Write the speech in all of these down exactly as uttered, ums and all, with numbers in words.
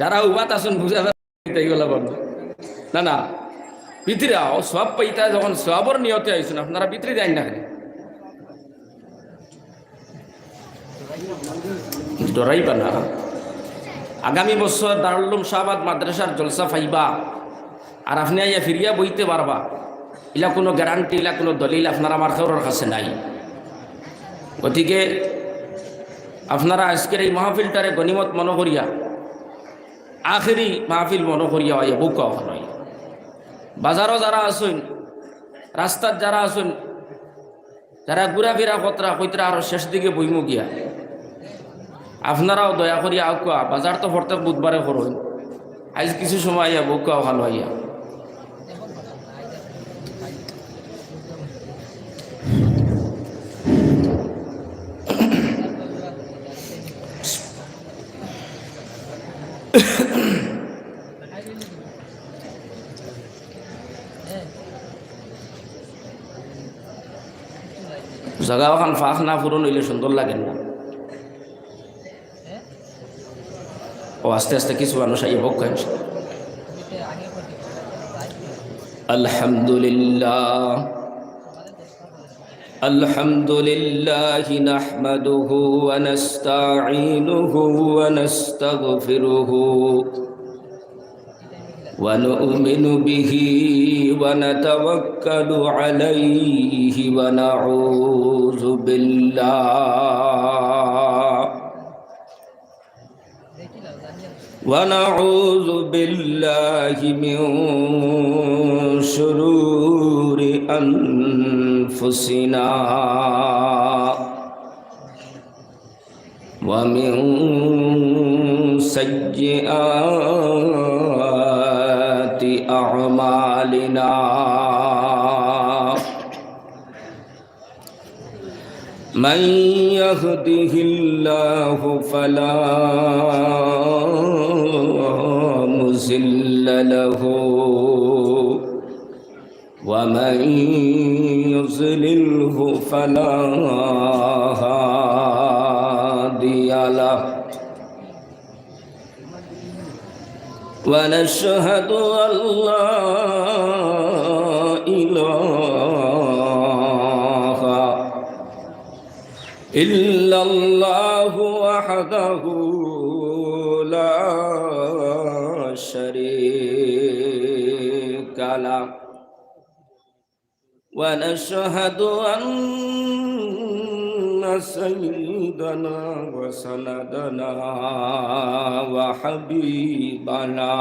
যারা উবাত আছইন বুঝা যায়, তাই বলা বন্ধ। না, না, ভিতরে আও, সওয়াব পাইতা যখন সওয়াবর নিয়তে আইছইন, আপনারা ভিতরে যাইন না কেনে? ডরাইবা না। আগামী বছর দারুল উলুম শাহবাদ মাদ্রাসার জলসা পাইবা, আর আপনে আইয়া ফিরিয়া বইতে পারবা, ইলা কুনু গ্যারান্টি, ইলা কুনু দলিল আপনার আমার কেউরর কাছে নাই। গতিকে আপনারা আইজকের এই মাহফিলটারে গনিমত মনো করিয়া, আখেরি মাহফিল মনো করিয়া আইয়া বউক্কা অখানো আইয়া। বাজারো যারা আছইন, রাস্তাত যারা আছইন, যারা ঘুরাফিরা করতরা, কইতরা আরো শেষ দিকে বইমু গিয়া, আপনারাও দয়া করিয়া আউক্কা, বাজার তো প্রত্যেক বুধবারে করইন, আইজ কিছু সময় আইয়া বউক্কা অখানো আইয়া। জাগা অখান ফাঁক না পূরণ অইলে সুন্দর লাগে না। ও আস্তে আস্তে কিছু মানুষ আইয়া বউক্কা। الحمد لله، الحمد لله نحمده ونستعينه ونستغفره، ونؤمن به ونتوكل عليه، ونعوذ بالله، ونعوذ بالله من شرور أنفسنا ومن سيئات أعمالنا. من يهده الله فلا مضل له، ومن يضلله فلا هادي له. ونشهد أن لا إله إلا الله وحده لا شريك له، ونشهد أن سيدنا وسندنا وحبيبنا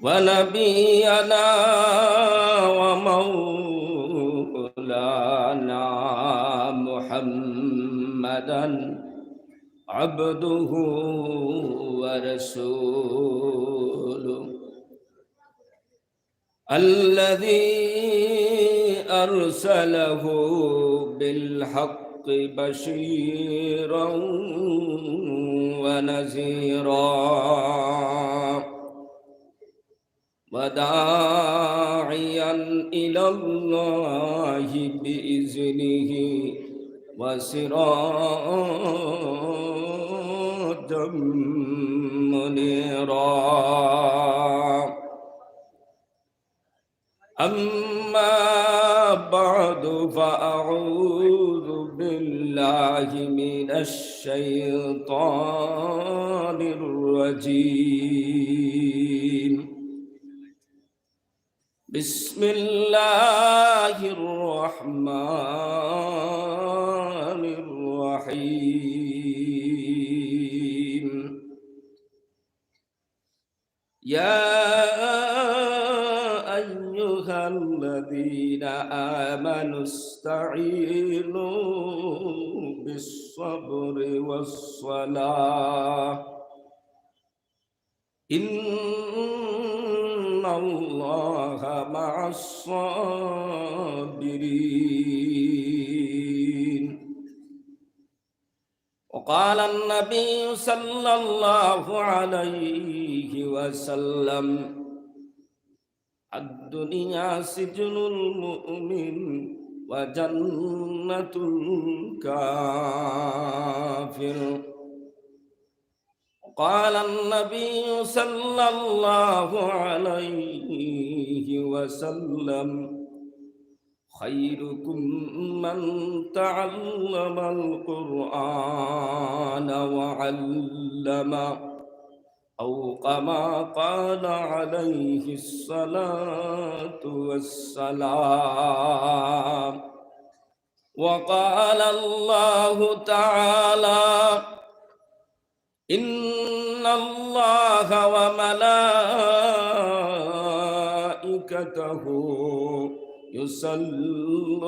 ونبينا ومولانا محمدا عبده ورسوله، الذي أرسله بالحق بشيرا ونذيرا، وداعيا إلى الله بإذنه وسراجا منيرا. أما بعد، فأعوذ بالله من الشيطان الرجيم. بسم الله الرحمن الرحيم. يا أيها الذين آمنوا استعينوا بالصبر والصلاة، إن الله مع الصابرين. وقال النبي صلى الله عليه وسلم: الدنيا سجن المؤمن وجنة الكافر. قال النبي صلى الله عليه وسلم: خيركم من تعلم القرآن وعلمه، أو كما قال عليه الصلاة والسلام. وقال الله تعالى: إن الله وملائكته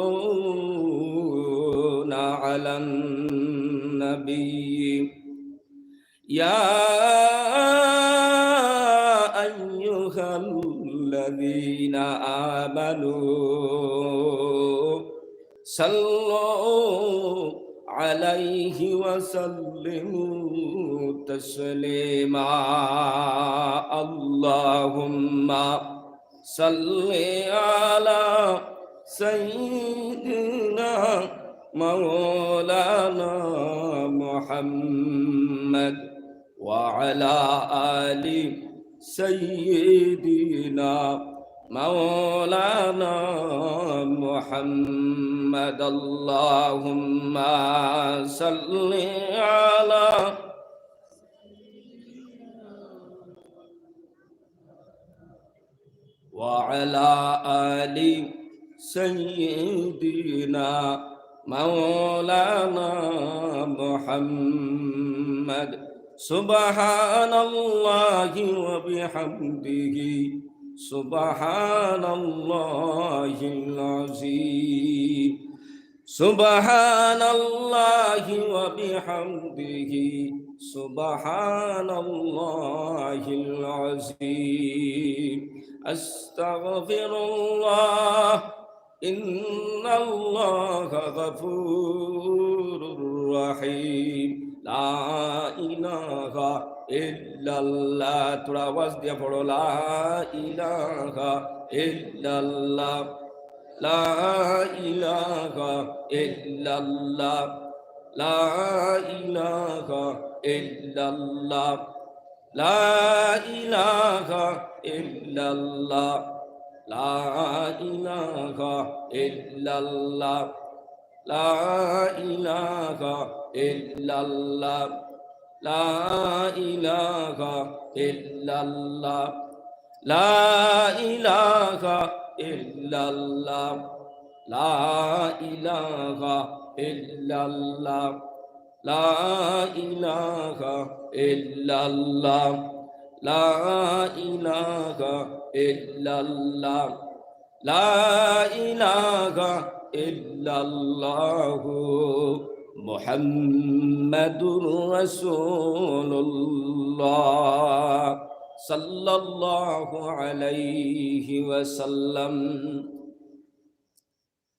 يصلون على النبي، يا أيها الذين آمنوا صلوا عليه وسلموا تسليما. اللهم صل على سيدنا مولانا محمد وعلى آل سيدنا مولانا محمد. اللهم صل على وعلى آل سيدنا مولانا محمد. سبحان الله وبحمده، سبحان الله العظيم، سبحان الله وبحمده، سبحان الله العظيم. أستغفر الله، إن الله غفور رحيم. لا إله إلا الله। থুড়া আওয়াজ দিয়া পড়ো, لا إله إلا الله। لا إله إلا الله، لا إله إلا الله، لا إله إلا الله، لا إله إلا الله، لا إله إلا الله، لا إله إلا الله، لا إله إلا الله، لا إله إلا الله، لا إله إلا الله، لا إله إلا الله، لا إله إلا الله، محمد رسول الله، صلى الله عليه وسلم।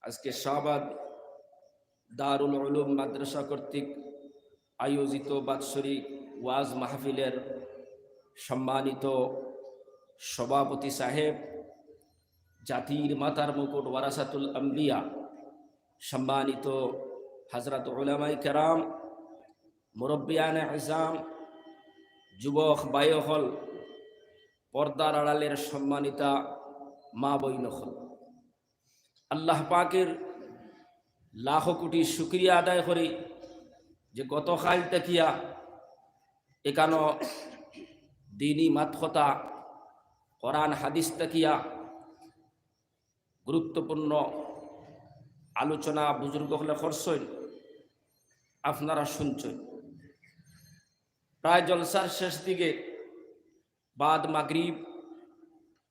আজকে শাহবাগ দারুল উলুম মাদ্রাসা কর্তৃক আয়োজিত বাৎসরিক ওয়াজ মাহফিলের সম্মানিত সভাপতি সাহেব, জাতির মাথার মুকুট ওয়ারাসাতুল আম্বিয়া, সম্মানিত হযরত উলামায়ে কেরাম, মুরব্বিয়ানে ইজাম, যুবক ভাই অকল, পর্দার আড়ালের সম্মানিতা মা বইন অকল, আল্লাহ পাকের লাখো কোটি শুকরিয়া আদায় করি যে গতকাল থাকিয়া এখানো দিনি মাত কথা, কোরআন হাদিস থাকিয়া গুরুত্বপূর্ণ আলোচনা বুজুর্গ অকলে করছইন, আপনারা শুনছইন। প্রায় জলসার শেষ দিকে বাদ মাগরিব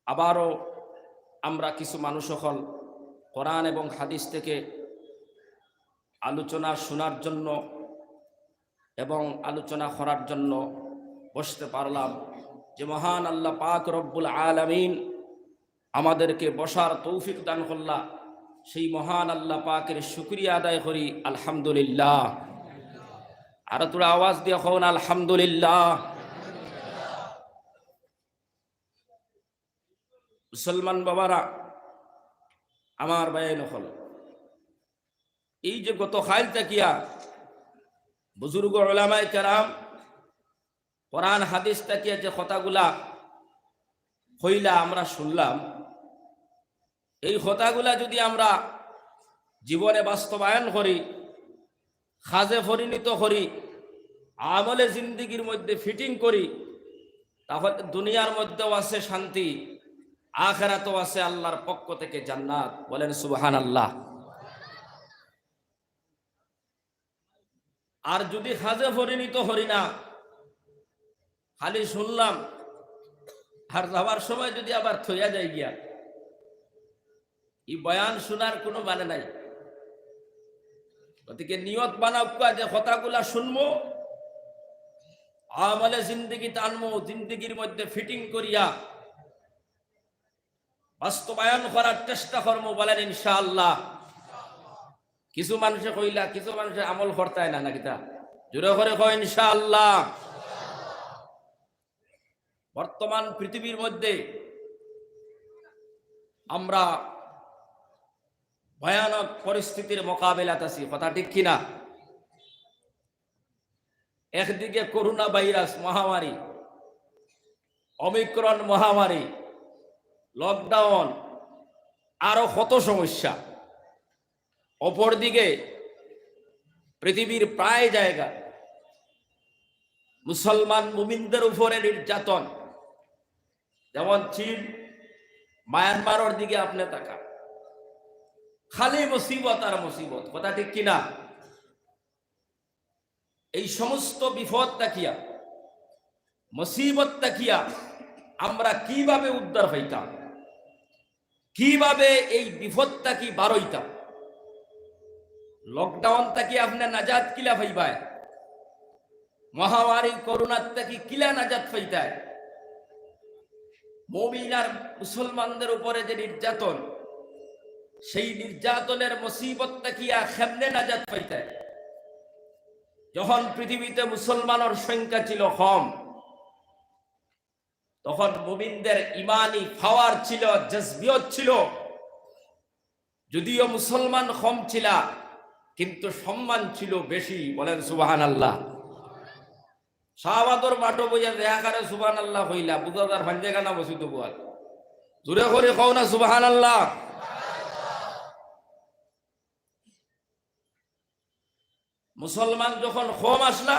আবারও আমরা কিছু মানুষ অকল কোরআন এবং হাদিস থেকে আলোচনা শোনার জন্য এবং আলোচনা করার জন্য বসতে পারলাম। যে মহান আল্লাহ পাক রব্বুল আলামিন আমাদেরকে বসার তৌফিক দান করলা, সেই মহান আল্লাহ পাকের শুকরিয়া আদায় করি, আলহামদুলিল্লাহ। আর থুড়া আওয়াজ দিয়া কউন, আলহামদুলিল্লাহ। মুসলমান বাবারা, আমার ভাই অকল, এই যে গতকাল থাকিয়া বুজুর্গ উলামায়ে কেরাম কোরআন হাদিস থাকিয়া যে কথাগুলা কইলা, আমরা শুনলাম, এই কথাগুলা যদি আমরা জীবনে বাস্তবায়ন করি, কাজে পরিণত করি, আমলে জিন্দেগির মধ্যে ফিটিং করি, তাহলে দুনিয়ার মধ্যেও আছে শান্তি, আখেরাতও আছে আল্লাহর পক্ষ থেকে জান্নাত। বলেন সুবহানাল্লাহ। আর যদি কাজে পরিণত করি না, খালি শুনলাম, আর যাওয়ার সময় যদি আবার থইয়া যাই গিয়া, এই বয়ান শোনার কোনো মানে নাই। গতিকে নিয়ত বানাউক্কা যে কথাগুলা শুনমু, আমলে জিন্দেগিত আনমু, জিন্দেগির মধ্যে ফিটিং করিয়া বাস্তবায়ন করার চেষ্টা করমু। বলেন ইনশাআল্লাহ। কিছু মানুষে কইলা, কিছু মানুষে আমল করতায় না, না কিতা? জোরে করে কও ইনশাআল্লাহ। বর্তমান পৃথিবীর মধ্যে আমরা ভয়ানক পরিস্থিতির মোকাবিলাত আছি, কথা ঠিক কিনা? একদিকে করোনা ভাইরাস মহামারী, অমিক্রন মহামারী, লকডাউন, আরো কত সমস্যা। অপরদিকে পৃথিবীর প্রায় জায়গা মুসলমান মুমিনদের উপরে নির্যাতন, যেমন চীন, মায়ানমারর দিকে আপনি তাকান, খালি মুসিবত আর মুসিবত, কথা ঠিক কিনা? এই সমস্ত বিপদ থাকিয়া, মুসিবত থাকিয়া আমরা কিভাবে উদ্ধার হইতাম, কিভাবে এই বিপদ থাকি বারইতাম? লকডাউন থাকি আপনি নাজাত কিলা পাইবায়? মহামারী করোনা থাকি কিলা নাজাত পাইতায়? মুমিন আর মুসলমানদের উপরে যে নির্যাতন, সেই নির্যাতনের মুসিবত থাকিয়া কেমনে নাজাত পাইতায়? যখন পৃথিবীতে মুসলমানর সংখ্যা ছিল কম, তখন মুমিনদের ইমানি পাওয়ার ছিল, জজবিয়ত ছিল। যদিও মুসলমান কম ছিলা, কিন্তু সম্মান ছিল বেশি। বলেন সুবহানাল্লাহ। শাহবাদর মাঠো বইয়া যে আকারে সুবহানাল্লাহ কইলা, বুঝা যার ফাঞ্জেখানা মসজিদ বুয়াল। জোরে করি কও না সুবহানাল্লাহ। মুসলমান যখন কম আসলা,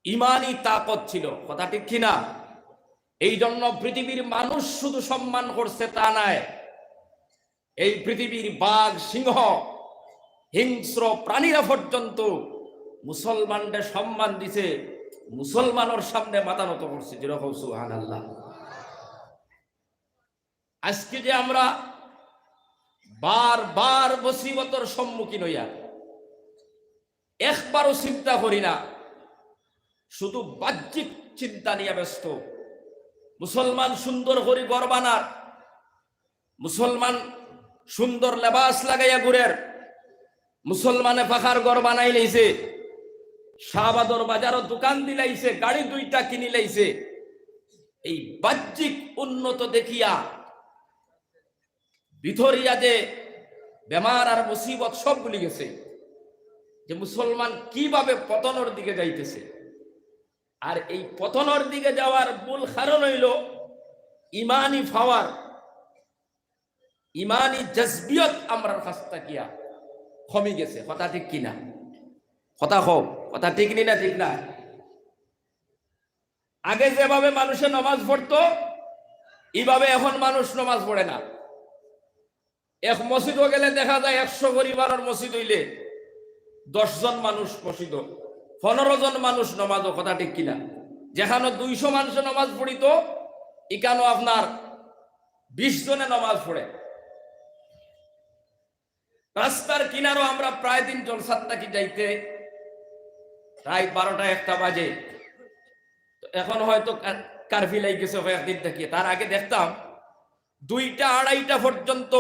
ইমানি তাকত ছিল, কথা ঠিক কিনা? এই জন্য পৃথিবীর মানুষ শুধু সম্মান করছে তা নায়, এই পৃথিবীর বাঘ, সিংহ, হিংস্র প্রাণীরা পর্যন্ত মুসলমানদের সম্মান দিছে, মুসলমানর সামনে মাথা নত করছে। জোরে কও সুবহানাল্লাহ। আজকে যে আমরা বারবার মুসিবতর সম্মুখীন হইয়া একবারও চিন্তা করি না, শুধু বাহ্যিক চিন্তা নিয়ে ব্যস্ত। মুসলমান সুন্দর করি ঘর বানার, মুসলমান সুন্দর লেবাস লাগাইয়া ঘুরের, মুসলমানে পাকার ঘর বানাই লাইছে, শাহবাদর বাজারো দোকান দিলাইছে, গাড়ি দুইটা কিনি লাইছে। এই বাহ্যিক উন্নত দেখিয়া ভিতরিয়া যে বেমার আর মুসিবত সব ভুলি গেছে, যে মুসলমান কিভাবে পতনর দিকে যাইতেছে। আর এই পতনর দিকে যাওয়ার মূল কারণ হইল ইমানি পাওয়ার, ইমানি জজবিয়ত আমরার কাছ থাকিয়া কমি গেছে। কথা ঠিক কিনা? কথা কও, কথা ঠিক নি না ঠিক না? আগে যেভাবে মানুষে নামাজ পড়তো, এইভাবে এখন মানুষ নামাজ পড়ে না। এক মসজিদও গেলে দেখা যায় একশো পরিবারর মসজিদ হইলে দশ জন মানুষ মসজিদও, পনেরো জন মানুষ নামাজও, কথা ঠিক কিনা? যেখানো দুইশো মানুষে নামাজ পড়িতো, ইখানো আপনার বিশ জনে নামাজ পড়ে। রাস্তার কিনারো আমরা প্রায় দিন জলসাত থাকি যাইতে প্রায় বারোটা একটা বাজে। তো এখন হয়তো কার-, কারফিউ লাগি গেছে কয়েকদিন থাকি। তার আগে দেখতাম দুইটা আড়াইটা পর্যন্ত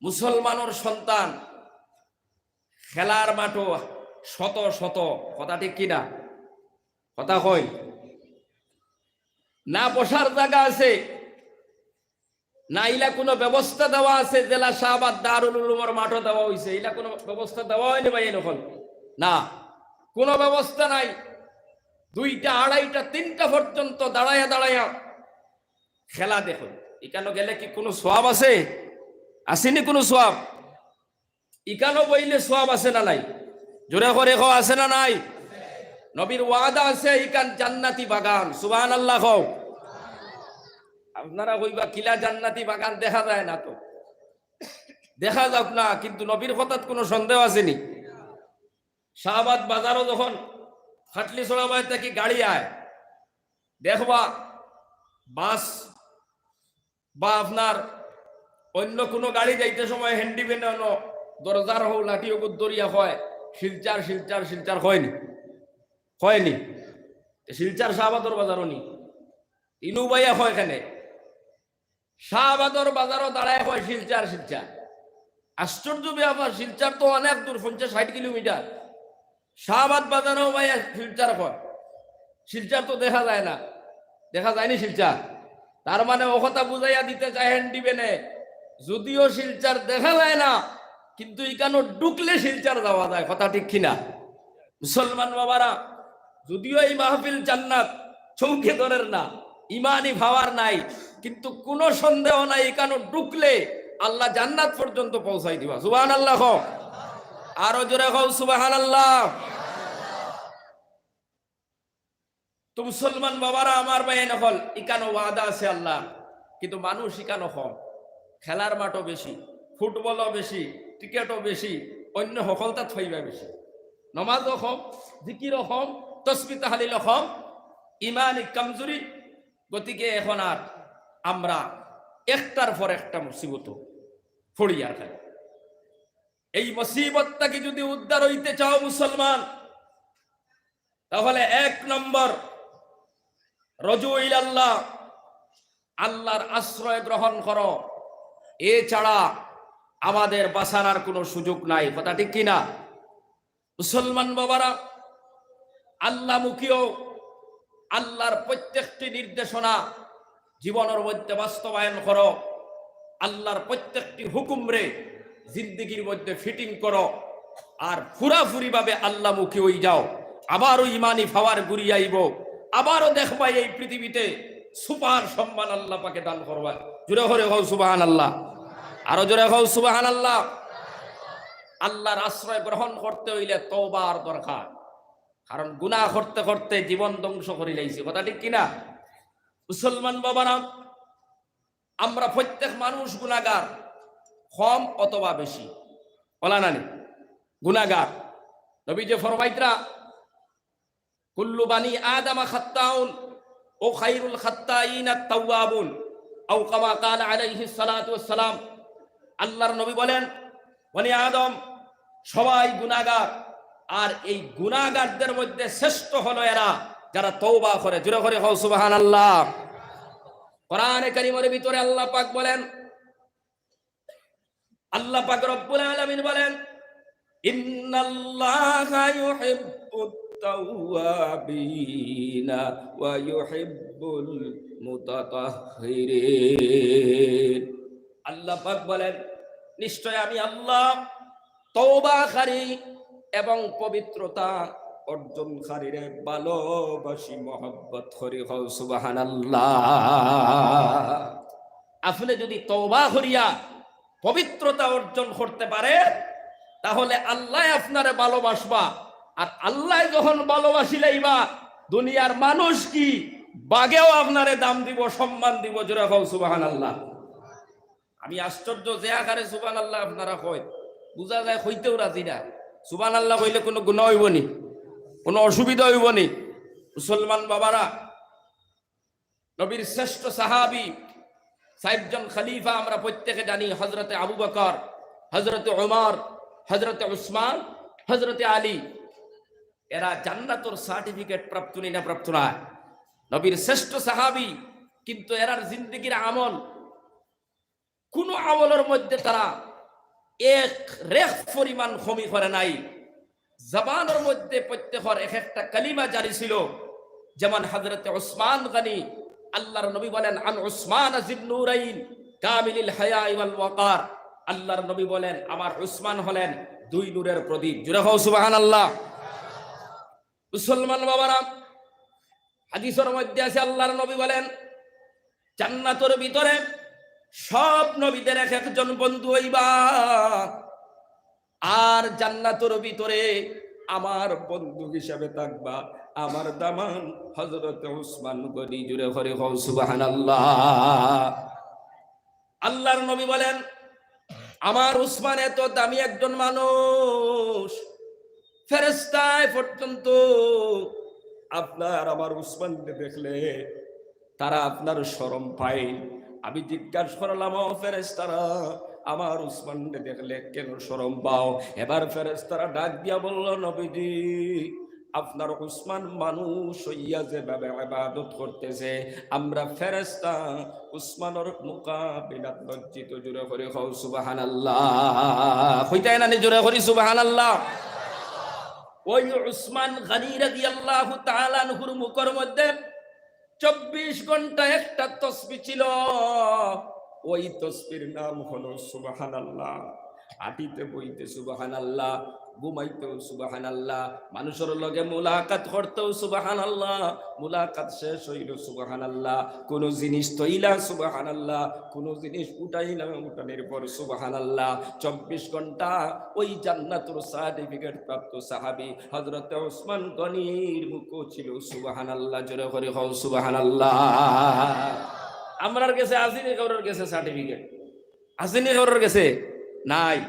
মুসলমানর সন্তান খেলার মাঠো শত শত, কথা ঠিক কিনা? কথা কই না? বসার জাগা আছে না? ইলা কোনো ব্যবস্থা দেওয়া আছে? জেলা শাহবাদ দারুল উলুমর মাঠো দেওয়া হইছে, ইলা কোনো ব্যবস্থা দেওয়া হয়নি ভাই? এখন না, কোনো ব্যবস্থা নাই। দুইটা, আড়াইটা, তিনটা পর্যন্ত দাঁড়াইয়া দাঁড়াইয়া খেলা দেখইন। ইকানো গেলে কি কুনু সওয়াব আছে? আছেনি কুনু সওয়াব? ইকানো বইলে সওয়াব আছে না নাই? জোরে করি কও, আছে না নাই? নবীর ওয়াদা আছে, ইকান জান্নাতি বাগান। সুবহানাল্লাহ কও। আপনারা কইবা, কিলা জান্নাতি বাগান? দেখা যায় না তো। দেখা যাউক না, কিন্তু নবীর কথাত কুনু সন্দেহ আছেনি? শাহবাদ বাজারো যখন খাটলিছড়া বাজার থাকি গাড়ি আয়, দেখবা বাস বা আপনার অন্য কুনু গাড়ি যাইতে সময় হ্যান্ডি ভ্যানে অনো দরজার হউ লাঠি অগুত ধরিয়া কয়, "শিলচর, শিলচর, শিলচর," কয়নি? কয়নি? শিলচর শাহবাদর বাজারো নি? ইনু বাইয়া কয় কেনে? শাহবাদর বাজারো দাঁড়ায় কয়, "শিলচর, শিলচর।" আশ্চর্য ব্যাপার, শিলচর তো অনেক দূর, পঞ্চাশ ষাট কিলোমিটার। শাহবাদ বাজারো বাইয়া শিলচর কয়, শিলচর তো দেখা যায় না, দেখা যায়নি শিলচর। তার মানে ও কথা বুঝাইয়া দিতে চায় হ্যান্ডি ভ্যানে, যদিও শিলচর দেখা যায় না, কিন্তু ইকানো ঢুকলে শিলচর যাওয়া যায়। কথা ঠিক কিনা? মুসলমান বাবারা, যদিও এই মাহফিল জান্নাত চৌকে ধরের না, ইমানি পাওয়ার নাই, কিন্তু কুনু সন্দেহ নাই, ইকানো ঢুকলে আল্লাহ জান্নাত পর্যন্ত পৌঁছাই দিবা। সুবহানাল্লাহ কও। আরো জোরে কও, সুবহানাল্লাহ। তো মুসলমান বাবারা, আমার ভাই, এন অকল, ইকানো ওয়াদা আছে আল্লাহ, কিন্তু মানুষ ইকানো কম। খেলার মাঠও বেশি, ফুটবলও বেশি, ক্রিকেটও বেশি, অন্য হকলতাত পাইবা বেশি। নমাজও কম, জিকিরও কম, তসবি তাহলিলও কম, ইমানি কমজুরি। গতিকে এখন আর আমরা একটার পর একটা মুসিবত পড়ি আর খাই। এই মুসিবত থাকি যদি উদ্ধার হইতে চাও মুসলমান, তাহলে এক নম্বর, রজু ইলাল্লাহ, আল্লাহর আশ্রয় গ্রহণ করো। এছাড়া আমাদের বাঁচানোর কোনো সুযোগ নাই। কথা ঠিক কি না? মুসলমান বাবারা, আল্লাহমুখী অও, আল্লাহর প্রত্যেকটি নির্দেশনা জীবনের মধ্যে বাস্তবায়ন করো, আল্লাহর প্রত্যেকটি হুকুমরে জিন্দেগির মধ্যে ফিটিং করো, আর পুরাপুরিভাবে আল্লাহমুখী অই যাও। আবারও ইমানি পাওয়ার ঘুরি আইবো, আবারও দেখবায় এই পৃথিবীতে সুপার সম্মান আল্লাহ পাকে দান করবা। জোরে করি কও সুবহানাল্লাহ, আরো জোরে কও সুবহানাল্লাহ। আল্লাহর আশ্রয় গ্রহণ করতে হইলে তওবার দরকার, কারণ গুনাহ করতে করতে জীবন ধ্বংস করি লাইছি। কথা ঠিক কি না? মুসলমান বাবারা, আমরা প্রত্যেক মানুষ গুনাহগার, কম অথবা বেশি, অলা নানি? গুনাহগার। নবীজি ফরমাইতরা, "কুল্লু বানি আদামা খাত্তাউন, ও খাইরুল খাত্তাইনা তাওয়াবুন", আও কামা কালা আলাইহিস সালাতু ওয়াস সালাম। আল্লাহর নবী বলেন, বনি আদম সবাই গুনাহগার, আর এই গুনাহগারদের মধ্যে শ্রেষ্ঠ হলো এরা, যারা তওবা করে। জোরে করি কও সুবহানাল্লাহ। কোরআনে কারীমের ভিতরে আল্লাহ পাক বলেন, আল্লাহ পাক রব্বুল আলামিন বলেন, "ইন্নাল্লাহা ইউহিব্বুত তাওয়াবিনা ওয়া ইউহিব্বুল মুতাতাহহিরিন।" আল্লাহ পাক বলেন, "নিশ্চয় আমি আল্লাহ তওবাকারী এবং পবিত্রতা অর্জনকারীরে ভালোবাসি, মহব্বত করি।" কও সুবহানাল্লাহ। আপনে যদি তওবা করিয়া পবিত্রতা অর্জন করতে পারে, তাহলে আল্লাহ আপনারে ভালোবাসবা। আর আল্লাহ যখন ভালোবাসি লাইবা, দুনিয়ার মানুষ কি বাগেও আপনারে দাম দিব, সম্মান দিব। জোরে কও সুবহানাল্লাহ। আমি আশ্চর্য, যে আকারে সুবহানাল্লাহ আপনারা কইন, বুঝা যায় কইতেও রাজি না। সুবহানাল্লাহ কইলে কোনো গুনাহ অইবো নি? কোনো অসুবিধা অইবো নি? মুসলমান বাবারা, নবীর শ্রেষ্ঠ সাহাবী, চাইরজন খলিফা আমরা প্রত্যেকে জানি, হযরতে আবু বকর, হযরতে ওমর, হযরতে উসমান, হযরতে আলী। এরা জান্নাতর সার্টিফিকেট প্রাপ্ত নি না প্রাপ্ত না? নবীর শ্রেষ্ঠ সাহাবী, কিন্তু এরার জিন্দেগির আমল, কোনো আমলর মধ্যে তারা এক রেখ পরিমাণ কমি করে নাই। জবানর মধ্যে প্রত্যেকর এক একটা কালিমা জারি ছিল। যেমন হযরতে উসমান গনি, আল্লাহর নবী বলেন, "আন উসমান জিন নূরাইন কামিলিল হায়া ওয়াল ওয়াকার।" আল্লাহর নবী বলেন, "আমার উসমান হলেন দুই নূরের প্রদীপ।" জোরে কও সুবহানাল্লাহ। মুসলমান বাবারা, হাদিসর মধ্যে আছে, আল্লাহর নবী বলেন, জান্নাতর ভিতরে সব নবীদের এক একজন বন্ধু অইবা, আর জান্নাতর ভিতরে আমার বন্ধু হিসাবে থাকবা আমার দামান হযরতে উসমান গনি। জোরে করি কও সুবহানাল্লাহ। আল্লাহর নবী বলেন, আমার উসমান এত দামি একজন মানুষ, ফেরেশতায় পর্যন্ত আপনার আমার উসমানরে দেখলে তারা আপনার শরম পায়। আমি জিজ্ঞাসা করলাম, ও ফেরেশতারা, আমার উসমানরে দেখলে কেন শরম পাও? এবার ফেরেশতারা ডাক দিয়া বলল, নবীজি, আপনার উসমান মানুষ অইয়া যেভাবে ইবাদত করতেছে, আমরা ফেরেশতা উসমানর মোকাবিলাত লজ্জিত। জোরে করি কও সুবহানাল্লাহ। কইতায় না নি? জোরে করি সুবহানাল্লাহ। ওই উসমান গনি রাদিয়াল্লাহু তাআলা আনহুর মুখর মধ্যে চব্বিশ ঘন্টা একটা তসবি ছিল, ওই তসবির নাম হলো সুবহানাল্লাহ। আটিতে বইতে সুবহানাল্লাহ, ঘুমাইতেও সুবহানাল্লাহ, মানুষর লগে মুলাকাত করতেও সুবহানাল্লাহ, মুলাকাত শেষ অইল সুবহানাল্লাহ, কোনো জিনিস তইলা সুবহানাল্লাহ, কোনো জিনিস উঠাইলা উঠানির পর সুবহানাল্লাহ। চব্বিশ ঘন্টা ওই জান্নাতুর সার্টিফিকেট প্রাপ্ত সাহাবী হযরতে উসমান গনির মুখো ছিল সুবহানাল্লাহ। জোরে করি কও সুবহানাল্লাহ। আমরার গেছে আছে নি কারোর গেছে সার্টিফিকেট? আছে নি কারোর গেছে? নাই।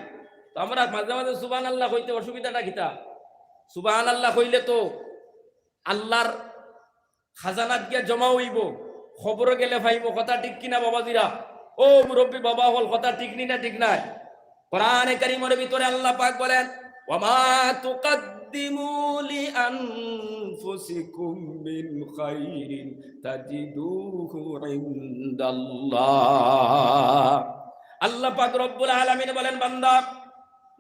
তো আমরা মাঝে মাঝে সুবহানাল্লাহ কইতে অসুবিধাটা কিতা? সুবহানাল্লাহ কইলে তো আল্লাহর খাজানাত গিয়া জমা অইবো, কবরো গেলে পাইমু। কথা ঠিক কিনা বাবাজিরা? ও মুরব্বী বাবা অকল, কথা ঠিক নি না ঠিক নায়? কোরআনে কারীমর ভিতরে আল্লাহ পাক বলেন, "ওয়ামা তুকাদ্দিমু লিআনফুসিকুম মিন খাইরিন তাজিদুহু ইনদাল্লাহ।" আল্লাহ পাক রব্বুল আলামিন বলেন, বান্দা,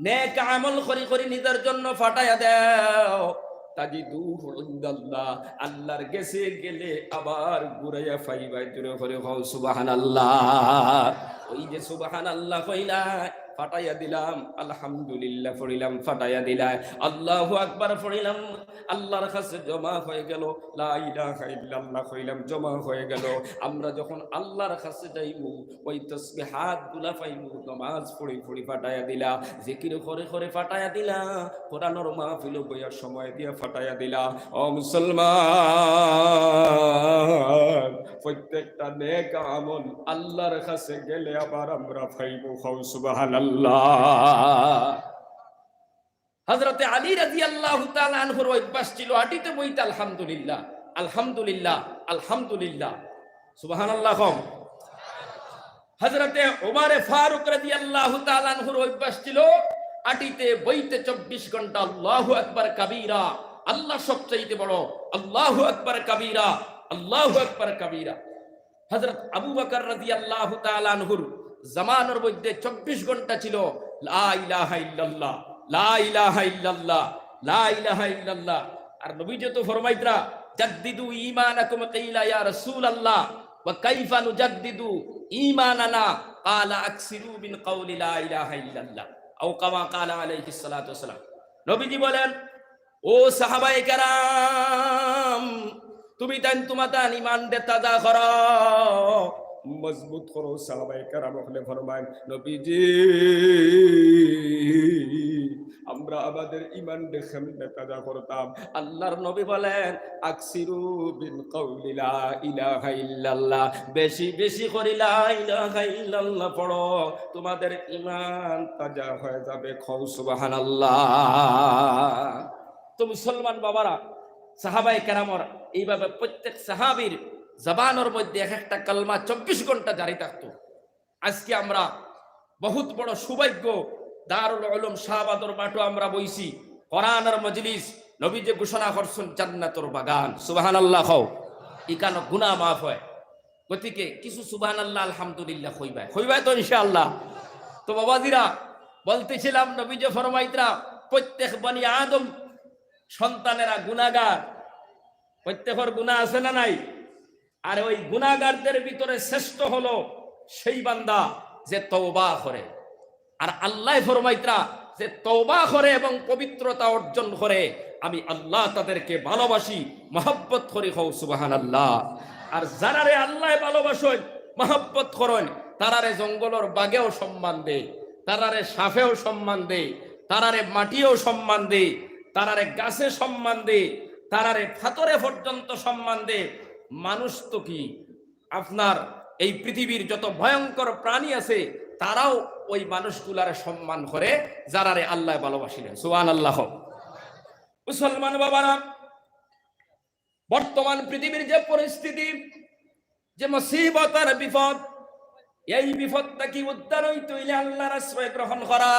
নেক আমল করি করি নিজের জন্য ফাটাইয়া দেও। তাজিদুহু ইনদাল্লাহ, আল্লাহর গেছে গেলে আবার ঘুরাইয়া পাইবায়। জোরে করি কও সুবহানাল্লাহ। ওই যে সুবহানাল্লাহ কইলায়, ফাটাইয়া দিলাম, আলহামদুলিল্লাহ পড়িলাম, ফাটাইয়া দিলায়, আল্লাহু আকবার পড়িলাম, আল্লাহর কাছে জমা হয়ে গেল, লা ইলাহা ইল্লাল্লাহ কইলাম, জমা হয়ে গেল। আমরা যখন আল্লাহর কাছে যাইমু, ওই তসবিহাতগুলা পাইমু, নামাজ পড়ি পড়ি ফাটাইয়া দিলা, জিকির করে করে ফাটাইয়া দিলা, কোরআনর মাহফিলো বইয়া সময় দিয়া ফাটাইয়া দিলা। ও মুসলমান, প্রত্যেকটা নেক আমল আল্লাহর কাছে গেলে আবার আমরা পাইমু। কও সুবহানাল্লাহ। হযরতে আলী রাদিয়াল্লাহু তাআলা আনহুর অভ্যাস ছিল আটিতে বইতে আলহামদুলিল্লাহ, আলহামদুলিল্লাহ, আলহামদুলিল্লাহ। সুবহানাল্লাহ কও। হযরতে ওমরে ফারুক রাদিয়াল্লাহু তাআলা আনহুর অভ্যাস ছিল আটিতে বইতে চব্বিশ ঘন্টা আল্লাহু আকবার কাবীরা, আল্লাহ সবচাইতে বড়, আল্লাহু আকবার কাবীরা, আল্লাহু আকবার কাবীরা। হযরত আবু বকর রাদিয়াল্লাহু তাআলা আনহুর জামানার মধ্যে চব্বিশ ঘন্টা ছিল লা ইলাহা ইল্লাল্লাহ, লা ইলাহা ইল্লাল্লাহ, লা ইলাহা ইল্লাল্লাহ। আর নবীজি তো ফরমাইতরা, "জাদ্দিদু ঈমানাকুম।" কিলা, "ইয়া রাসূলাল্লাহ, ওয়া কাইফা নুজাদ্দিদু ঈমানানা?" ক্বালা, "আকসিরু মিন কাওলি লা ইলাহা ইল্লাল্লাহ।" আও কামা ক্বালা আলাইহিস সালাতু ওয়াস সালাম। নবীজি বলেন, ও সাহাবায়ে কেরাম, তুমি তাইন তুমাতান ইমানরে তাজা করো, মজবুত করো। সাহাবায়ে কেরাম অকলে ফরমাইন, নবীজি, আমরা আমাদের ইমানরে কেমনে তাজা করতাম? আল্লাহর নবী বলেন, "আকসিরু মিন কাওলি লা ইলাহা ইল্লাল্লাহ।" বেশি বেশি করি লা ইলাহা ইল্লাল্লাহ পড়ো, তুমাদের ইমান তাজা হয়ে যাবে। কও সুবহানাল্লাহ। তো মুসলমান বাবারা, সাহাবায়ে কেরামর এইভাবে প্রত্যেক সাহাবীর জবানর মধ্যে এক একটা কালমা চব্বিশ ঘন্টা জারি থাকতো। আজকে আমরা বহুত বড় সৌভাগ্য, দারুল উলুম শাহবাদর মাঠো আমরা বইছি, কোরআনর মজলিস, নবীজি ঘোষণা করছইন জান্নাতর বাগান। সুবহানাল্লাহ কও। ইকানো গুনাহ মাফ হয়। গতিকে কিছু সুবহানাল্লাহ, আলহামদুলিল্লাহ কইবায়, কইবায় তো ইনশাআল্লাহ। তো বাবাজিরা, বলতেছিলাম, নবীজি ফরমাইতরা, প্রত্যেক বনি আদম সন্তানেরা গুনাহগার, প্রত্যেকর গুনাহ আছে না নাই? আর ওই গুনাহগারদের ভিতরে শ্রেষ্ঠ হলো সেই বান্দা যে তওবা করে। আর আল্লায় ফরমাইতরা, যে তওবা করে এবং পবিত্রতা অর্জন করে, আমি আল্লাহ তাদেরকে ভালোবাসি, মহব্বত করি। কও সুবহানাল্লাহ। আর যারারে আল্লায় ভালোবাসইন, মহব্বত করইন, তারারে জঙ্গলর বাঘেও সম্মান দে, তারারে সাপেও সম্মান দে, তারারে মাটিয়েও সম্মান দে, তারারে গাছে সম্মান দে, তারারে ফাতরে পর্যন্ত সম্মান দে। মানুষ তো কি, আপনার এই পৃথিবীর যত ভয়ঙ্কর প্রাণী আছে, তারাও ওই মানুষগুলারে সম্মান করে, যারারে আল্লায় ভালোবাসিলেন। সুবহানাল্লাহ। মুসলমান বাবারা, বর্তমান পৃথিবীর যে পরিস্থিতি, যে মুসিবত আর বিপদ, এই বিপদ থাকি উদ্ধার অইতে অইলে আল্লাহর আশ্রয় গ্রহণ করা।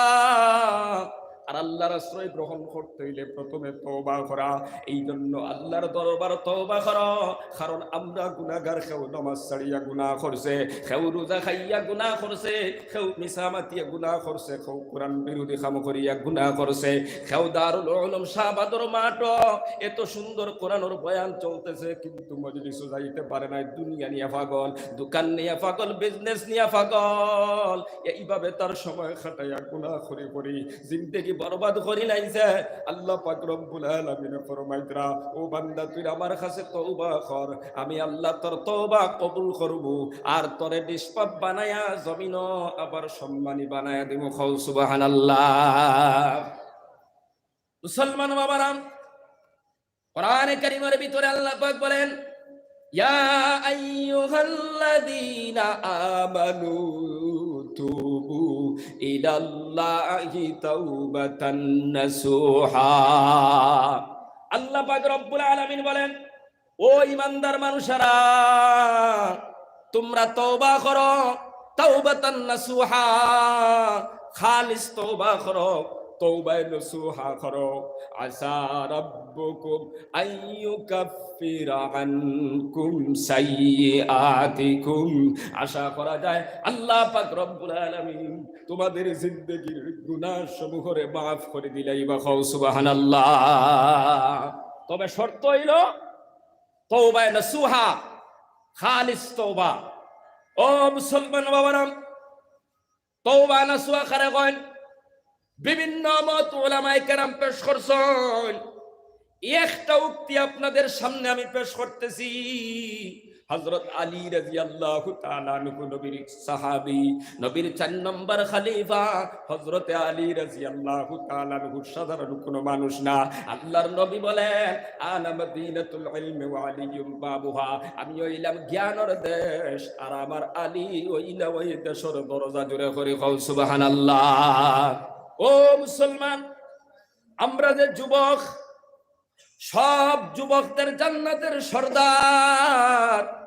আর আল্লাহর আশ্রয় গ্রহণ করতে অইলে প্রথমে তওবা করা। এই জন্য আল্লাহর দরবার তওবা করো, কারণ আমরা গুনাহগার। কেউ নামাজ ছাড়িয়া গুনাহ করছে, কেউ রোজা খাইয়া গুনাহ করছে, কেউ মিছা মাতিয়া গুনাহ করছে, কেউ কোরআন বিরোধী কাম করিয়া গুনাহ করছে, কেউ দারুল উলুম শাহবাদর মাঠো এত সুন্দর কোরআনর বয়ান চলতেছে, কিন্তু মজলিসও যাইতে পারে না। দুনিয়া নিয়া পাগল, দোকান নিয়া পাগল, বিজনেস নিয়া পাগল, এইভাবে তার সময় কাটাইয়া গুনাহ করি করি জিন্দেগি বরবাদ করি লাইছে। আল্লাহ পাক রব্বুল আলামিন ফরমাইতরা, "ও বান্দা, তুই আমার কাছে তওবা কর, আমি আল্লাহ তোর তওবা কবুল করব, আর তোরে নিষ্পাপ বানায়া জমিনো আবার সম্মানী বানায়া দিব।" কও সুবহানাল্লাহ। মুসলমান বাবারা, কোরআনে কারীমের ভিতরে আল্লাহ পাক বলেন, "ইয়া আইয়ুহাল্লাযীনা আমানু তুবু ইলাল্লাহি তাওবাতান নাসুহা।" আল্লাহ পাক রব্বুল আলামিন বলেন, "ও ঈমানদার মানুষেরা, তোমরা তওবা করো, তাওবাতান নাসুহা, খালিস তওবা করো, তওবায়ে নসুহা করো। আসা রাব্বুকুম আন ইউকাফফিরা আনকুম সাইয়্যিআতিকুম।" আশা করা যায় আল্লাহ পাক রব্বুল আলামিন তোমাদের জিন্দেগির গুনাহ সমূহরে মাফ করি দিলাইবা। কও সুবহানাল্লাহ। তবে শর্ত অইলো তওবায়ে নসুহা, খালিস তওবা। ও মুসলমান বাবারা, তওবা নসুহা কারে কইন? বিভিন্ন মত উলামায়ে কেরাম পেশ করছইন। একটা উক্তি আপনাদের সামনে আমি পেশ করতেছি। হযরত আলী রাদিয়াল্লাহু তাআলা আনহু নবীর সাহাবী, নবীর চার নম্বর খলিফা হযরতে আলী রাদিয়াল্লাহু তাআলা আনহু সাধারণ কোনো মানুষ না। আল্লাহর নবী বলেন, "আনা মাদিনাতুল ইলমি ওয়া আলিয়্যুম বাবুহা।" আমি অইলাম জ্ঞানর দেশ, আর আমার আলী অইলা ওই দেশর দরজা। জোরে করি কও সুবহানাল্লাহ। ও মুসলমান, আমরা যে যুবক, সব যুবকদের জান্নাতের সর্দার।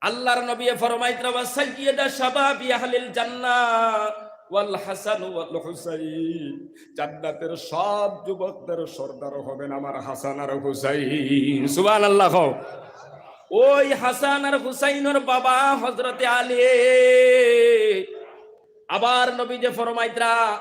আল্লাহর নবী ফরমাইতরা, "ওয়া সাইয়্যিদা শাবাবি আহলিল জান্নাহ ওয়াল হাসান ওয়াল হুসাইন।" জান্নাতের সব যুবকদের সর্দার হবেন আমার হাসান আর হুসাইন। সুবহানাল্লাহ কও। ওই হাসান আর হুসাইনর বাবা হযরতে আলী। আবার নবীজি ফরমাইতরা,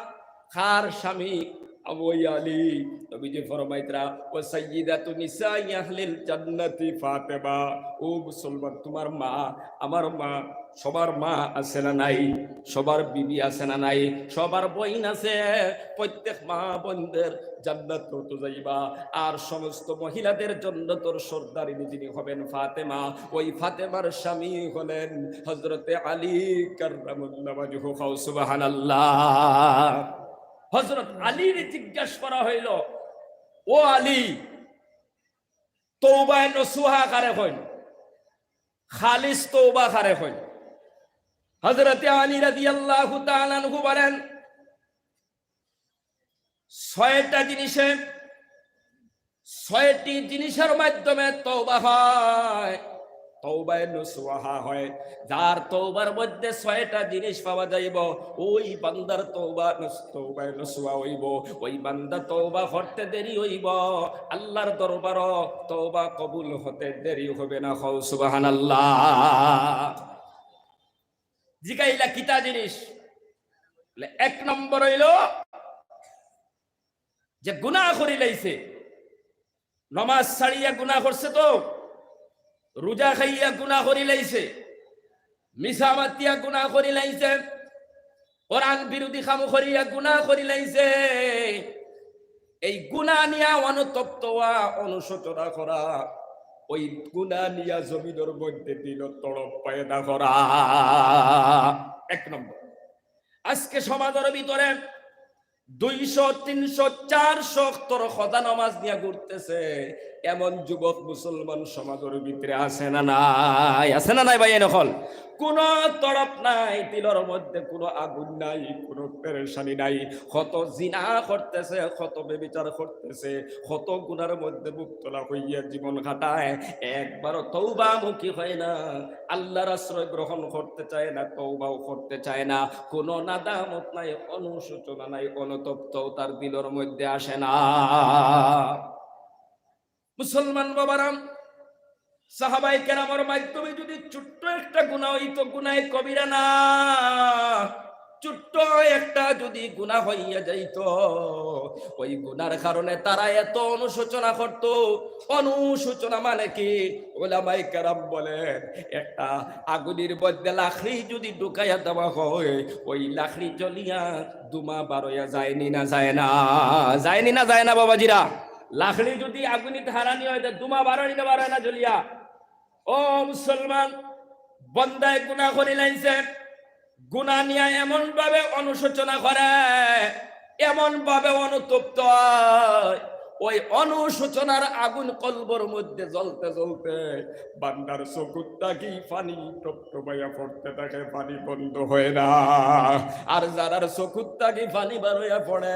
কার স্বামী? ওই আলী। নবীজি ফরমাইতরা, "ওয়া সাইয়্যিদাতু নিসাই আহলিল জান্নাতি ফাতেমা।" ও মুসলমান, তোমার মা, আমার মা, সবার মা আছে না নাই? সবার বিবি আছে না নাই? সবার বইন আছে। প্রত্যেক মা বোনদের জান্নাত তো যাইবা। আর সমস্ত মহিলাদের জান্নাতর সর্দারিনী যিনি হবেন ফাতেমা, ওই ফাতেমার স্বামী হলেন হযরতে আলী কাররামাল্লাহু ওয়াজহু। কও সুবহানাল্লাহ। হযরত আলীরে জিজ্ঞাসা করা হইল, "ও আলী, তওবায়ে নসুহা কারে কইন? খালিস তওবা কারে কইন?" হযরতে আলী রাদিয়াল্লাহু তাআলা আনহু বলেন, ছয়টা জিনিসে, ছয়টি জিনিসের মাধ্যমে তওবা হয়, তওবায়ে নসুহা হয়। যার তওবার মধ্যে ছয়টা জিনিস পাওয়া যাইব, ওই বান্দার তওবা নস-, তওবায়ে নসুহা হইব। ওই বান্দা তওবা করতে দেরি হইব, আল্লাহর দরবারও তওবা কবুল হতে দেরি হবে না। কও সুবহানাল্লাহ। জিগাইলা, "কিতা জিনিস?" বলে, "এক নম্বর হইল যে গুনাহ করি লাইছে, নমাজ ছাড়িয়া গুনাহ করছে তো, রোজা খাইয়া গুনাহ করি লাইছে, মিছা মাতিয়া গুনাহ করি লাইছে, কোরআন বিরোধী কাম করিয়া গুনাহ করি লাইছে। এই গুনাহ নিয়া অনুতপ্ত হওয়া, অনুশোচনা করা, ওই গুনাহ নিয়া জমিনর মধ্যে দিল তড়প পয়দা করা। এক নম্বর, আজকে সমাজর ভিতরে দুইশো, তিনশো, চারশো অক্তর কাজা নামাজ নিয়া ঘুরতেছে এমন যুবক মুসলমান সমাজর ভিতরে আছে না নাই? আছে না নাই ভাই? এনকল কোনো তড়প নাই, দিলর মধ্যে কোনো আগুন নাই, কোনো পেরেশানি নাই। কত জিনা করতেছে, কত ব্যভিচার করতেছে, কত গুনার মধ্যে মুক্তলা হইয়া জীবন কাটায়, একবারও তৌবামুখী হয় না, আল্লাহর আশ্রয় গ্রহণ করতে চায় না, তৌবাও করতে চায় না, কোনো নাদামত নাই, অনুশোচনা নাই, অনুতপ্ত তার দিলর মধ্যে আসে না। মুসলমান বাবারাম, সাহাবায়ে কেরামর মাধ্যমে যদি ছোট্ট একটা গুনাহ হইতো, গুনাহে কবিরা না, ছোট্ট একটা যদি গুনাহ হইয়া যাইতো, ওই গুনার কারণে তারা এত অনুশোচনা করতো। অনুশোচনা মানে কি? ওলামায়ে কেরাম বলেন, একটা আগুনির মধ্যে লাকড়ি যদি ঢুকাইয়া দেওয়া হয়, ওই লাকড়ি জ্বলিয়া ধুমা বারইয়া যায়নি না যায় না? যায়নি না যায় না বাবাজিরা? লাকড়ি যদি আগুনিত হারানি হয়, তে ধুমা বারইনি না বারয় না জ্বলিয়া? ও মুসলমান, বন্দায় গুনাহ করিলাইছে, গুনাহ নিয়া এমন ভাবে অনুশোচনা করে, এমন ভাবে অনুতপ্ত হয়, ওই অনুশোচনার আগুন কলবর মধ্যে জ্বলতে জ্বলতে বান্দার চকুত থাকি পানি টপটপাইয়া পড়তে থাকে, পানি বন্ধ হয় না। আর যারার চকুত থাকি পানি বারইয়া পড়ে,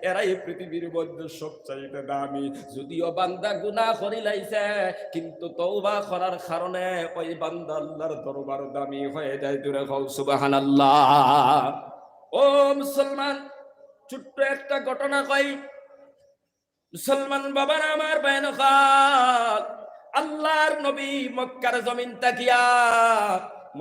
এরাই পৃথিবীর মধ্যে সবচাইতে দামি। যদিও বান্দা গুনাহ করিলাইছে, কিন্তু তওবা করার কারণে ওই বান্দা আল্লাহর দরবার দামি হয়ে যায়। জোরে কও সুবহানাল্লাহ। ও মুসলমান, ছোট্ট একটা ঘটনা কই। মুসলমান বাবারা আমার, ভাইয়াইন অকল, আল্লাহর নবী মক্কার জমিন থাকিয়া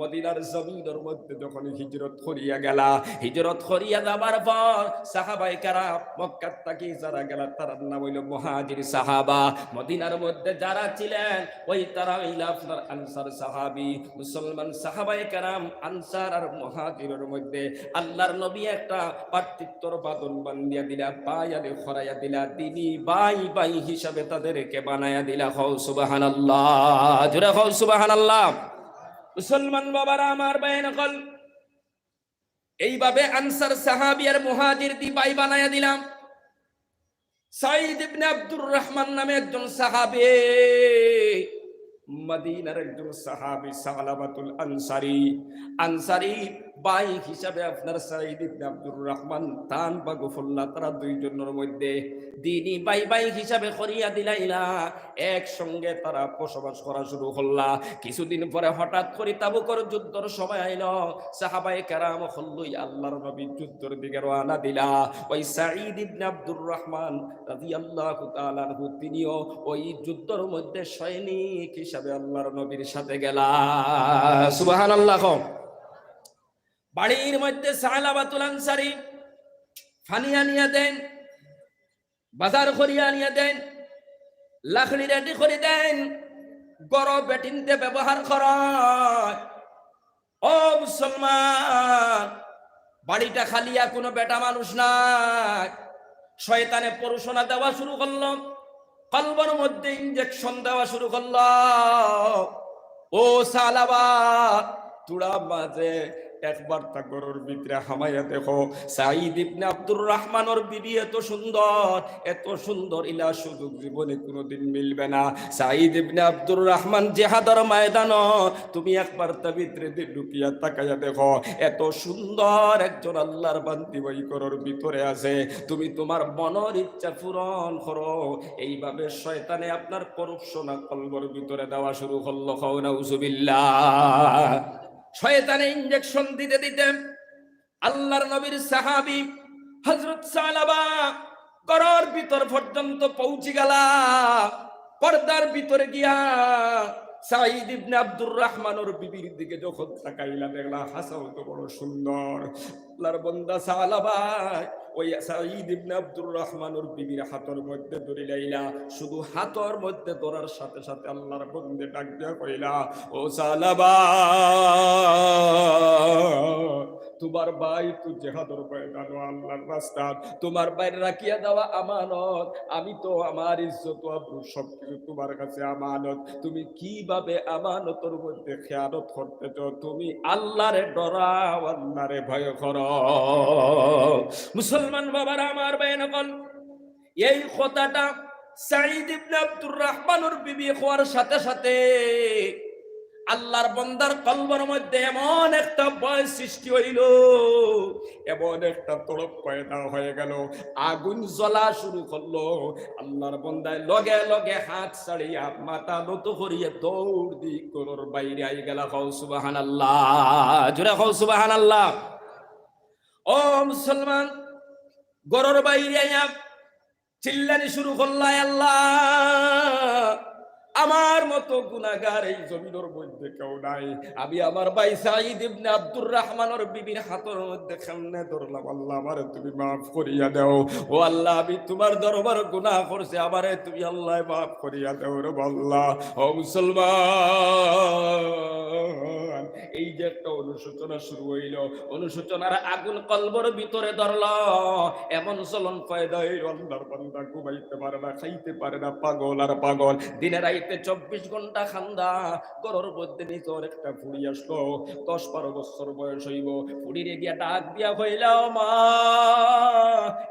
মদিনার জমিনর মধ্যে যখন হিজরত করিয়া গেলা, হিজরত করিয়া যাবার পর সাহাবায়ে কেরাম, মক্কার থাকি যারা গেলা, তারার নাম হইল মুহাজির সাহাবা। মদিনার মধ্যে যারা ছিলেন, ওই তারা হইলা আপনার আনসার সাহাবি। মুসলমান সাহাবায়ে কেরাম, আনসার আর মুহাজিরর মধ্যে আল্লাহর নবী একটা পার্থক্য তোর বাঁধন বান্ধিয়া দিলা, পায়ালি খরাইয়া দিলা, দিনী ভাই ভাই হিসাবে তাদেরকে বানাইয়া দিলা। কও সুবহানাল্লাহ, জোরে কও সুবহানাল্লাহ। মুসলমান বাবারা আমার, ভাইয়াইন অকল, এইভাবে আনসার সাহাবি আর মুহাজির দি ভাই বানাইয়া দিলাম। সাঈদ ইবনে আব্দুর রহমান নামে একজন সাহাবী, মদিনার একজন সাহাবী সালাবাতুল আনসারী। আনসারী ভাই হিসাবে আপনার সাঈদ ইবনে আব্দুর রহমান তান বাগফুল্লাহ, তারা দুইজনর মধ্যে দিনী ভাই ভাই হিসাবে করিয়া দিলাইলা। একসঙ্গে তারা বসবাস করা শুরু করলা। কিছুদিন পরে হঠাৎ করি তাবুকর যুদ্ধর সময় আইল। সাহাবায়ে কেরাম অকল লই আল্লাহর নবী যুদ্ধর দিকে রওয়ানা দিলা। ওই সাঈদ ইবনে আব্দুর রহমান রাদিয়াল্লাহু তাআলা আনহু, তিনিও ওই যুদ্ধর মধ্যে সৈনিক হিসাবে আল্লাহর নবীর সাথে গেলা। সুবহানাল্লাহ কও। বাড়ির মধ্যে সালাবাতুল আনসারী পানি আনিয়া দেন, বাজার করিয়া আনিয়া দেন, লাকড়ি রেডি করি দেন, ঘরো বেটিন্তে ব্যবহার করা। ও মুসলমান, বাড়িটা খালিয়া, কোনো বেটা মানুষ নাই। শয়তানে পরোশনা দেওয়া শুরু করলো, কলবর মধ্যে ইঞ্জেকশন দেওয়া শুরু করলো। ও সালাবা, তুড়া মাঝে একবার তা ঘরর ভিতরে হামাইয়া দেখো, সাঈদ ইবনে আব্দুর রহমানর বিবি এত সুন্দর, এত সুন্দর, ইলা সুযোগ জীবনে কোনোদিন মিলবে না। সাঈদ ইবনে আব্দুর রহমান জিহাদর ময়দানো, তুমি একবার তা ভিতরে দি ঢুকিয়া তাকাইয়া দেখো, এত সুন্দর একজন আল্লাহর বান্দি ওই ঘরর ভিতরে আছে। তুমি তোমার মনর ইচ্ছা পূরণ করো। এইভাবে শয়তানে আপনার পরোশনা কলবর ভিতরে দেওয়া শুরু করলো। কও নাউজুবিল্লাহ। শয়তানে ইঞ্জেকশন দিতে দিতে আল্লাহর নবীর সাহাবী হযরত সালাবা ঘরর ভিতর পর্যন্ত পৌঁছি গেলা। পর্দার ভিতরে গিয়া সাঈদ ইবনে আব্দুর রহমানর বিবির দিকে যখন তাকাইলা, দেখলা হাছাউ তো বড় সুন্দর। আল্লাহর বন্দা সালাবা ওই সাঈদ ইবনে আব্দুর রহমানর বিবির হাতর মধ্যে ধরিলাইলা। শুধু হাতর মধ্যে ধরার সাথে সাথে আল্লাহর বন্দে ডাক দিয়া কইলা, "ও সালাবা, তোমার ভাই তো জেহাদর ময়দানো আল্লাহর রাস্তাত, তোমার ভাইর রাখিয়া দেওয়া আমানত, আমি তো আমার ইজ্জত আবরু সবকিছু তোমার কাছে আমানত, তুমি কিভাবে আমানতর মধ্যে খেয়ানত করতেছ? তুমি আল্লাহরে ডরাও, আল্লাহরে ভয় করো। মুসলমান বাবারা, আমার ভাই নকল, এই কথাটা সাঈদ ইবনে আব্দুর রহমানর বিবি কওয়ার সাথে সাথে আল্লাহর বন্দার কলবর মধ্যে এমন একটা ভয় সৃষ্টি হইল, এমন একটা তড়প পয়দা হয়ে গেল, আগুন জ্বলা শুরু করলো। আল্লাহর বন্দায় লগে লগে হাত ছাড়িয়া মাথা নত করিয়া দৌড় দি ঘরর বাইরে আই গেলা। কও সুবহানাল্লাহ, জোরে কও সুবহানাল্লাহ। ও মুসলমান, ঘরর বাইরে আইয়া চিল্লানি শুরু করলা, "আল্লাহ, আমার মতো গুনাহগার এই জমিনর মধ্যে কেউ নাই। আমি আমার ভাই সাঈদ ইবনে আব্দুর রহমানর বিবির হাতর মধ্যে কেমনে ধরলাম, আল্লাহ, আমারে তুমি মাফ করিয়া দেও। ও আল্লাহ, আমি তোমার দরবার গুনাহ করছি, আমারে তুমি, আল্লাহ, মাফ করিয়া দেও রে আল্লাহ।" ও মুসলমান, এই যে একটা অনুশোচনা শুরু হইল, অনুশোচনার আগুন কলবর ভিতরে ধরল, এমন জ্বলন পয়দা হইল, আল্লাহর বান্দা ঘুমাইতে পারে না, খাইতে পারে না, পাগল আর পাগল। দিনে রাইতে চব্বিশ ঘন্টা কান্দা, ঘরর মধ্যে নিজর একটা ফুড়ি আসলো, দশ বারো বছর বয়স হইব, ফুড়িরে গিয়া ডাক দিয়া কইলা, "ও মা,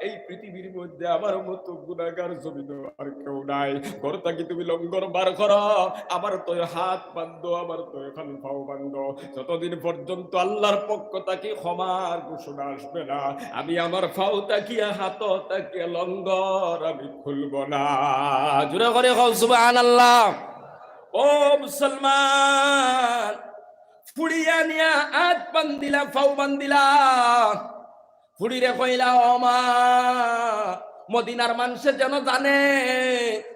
এই পৃথিবীর মধ্যে আমার মতো গুনাহগার জমিন আর কেউ নাই। ঘর থাকি তুমি লঙ্গর বার করো, আমার তো হাত বান্ধো, আমার তো এখন পাও বান্ধো। যতদিন পর্যন্ত আল্লাহর পক্ষ থাকি ক্ষমার ঘোষণা আসবে না, আমি আমার পাও থাকিয়া, হাত থাকিয়া লঙ্গর আমি খুলব না।" জোরে করি কও সুবহানাল্লাহ। ও মুসলমান, ফুড়িরে নিয়া হাত বান্ধিলা, পাও বান্ধিলা। ফুড়িরে কইলা, "ও মা, মদিনার মানষে যেন জানে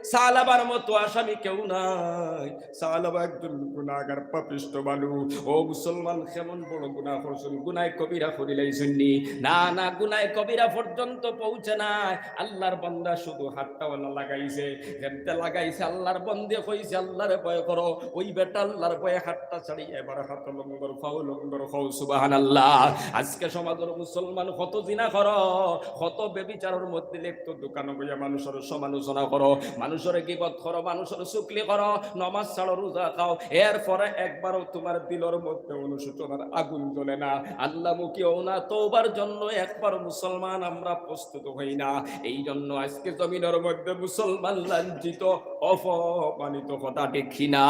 সালাবার মতো আসামি কেউ নাই। সালাবা একজন গুনাহগার পাপিষ্ঠ মানুষ।" ও মুসলমান, কেমন বড় গুনাহ করছইন, গুনায় কবিরা করিলাইছইন নি? না, না, গুনায় কবিরা পর্যন্ত পৌঁছে নাই। আল্লাহর বান্দা শুধু হাতটা ওলা লাগাইছে, যেমতে লাগাইছে, আল্লাহর বন্দে কইছে, "আল্লাহরে ভয় করো।" ওই বেটা আল্লাহর ভয়ে হাতটা ছাড়ি এবার হাত লঙ্গর, পাও লঙ্গর, কও সুবহানাল্লাহ। আজকে সমাজর মুসলমান কত জিনা করো, কত ব্যভিচারর মধ্যে লিপ্ত, দোকানো বইয়া মানুষর সমালোচনা করো, মানুষর গিবত করো, মানুষর চুগলি করো, নমাজ ছাড়ো, রোজা খাও, এরপরে একবারও তোমার দিলর মধ্যে অনুশোচনার আগুন জ্বলে না, আল্লাহমুখী হও না, তওবার জন্য একবার মুসলমান আমরা প্রস্তুত হই না। এই জন্য আজকে জমিনর মধ্যে মুসলমান লাঞ্ছিত, অপমানিত। কথা ঠিক কি না?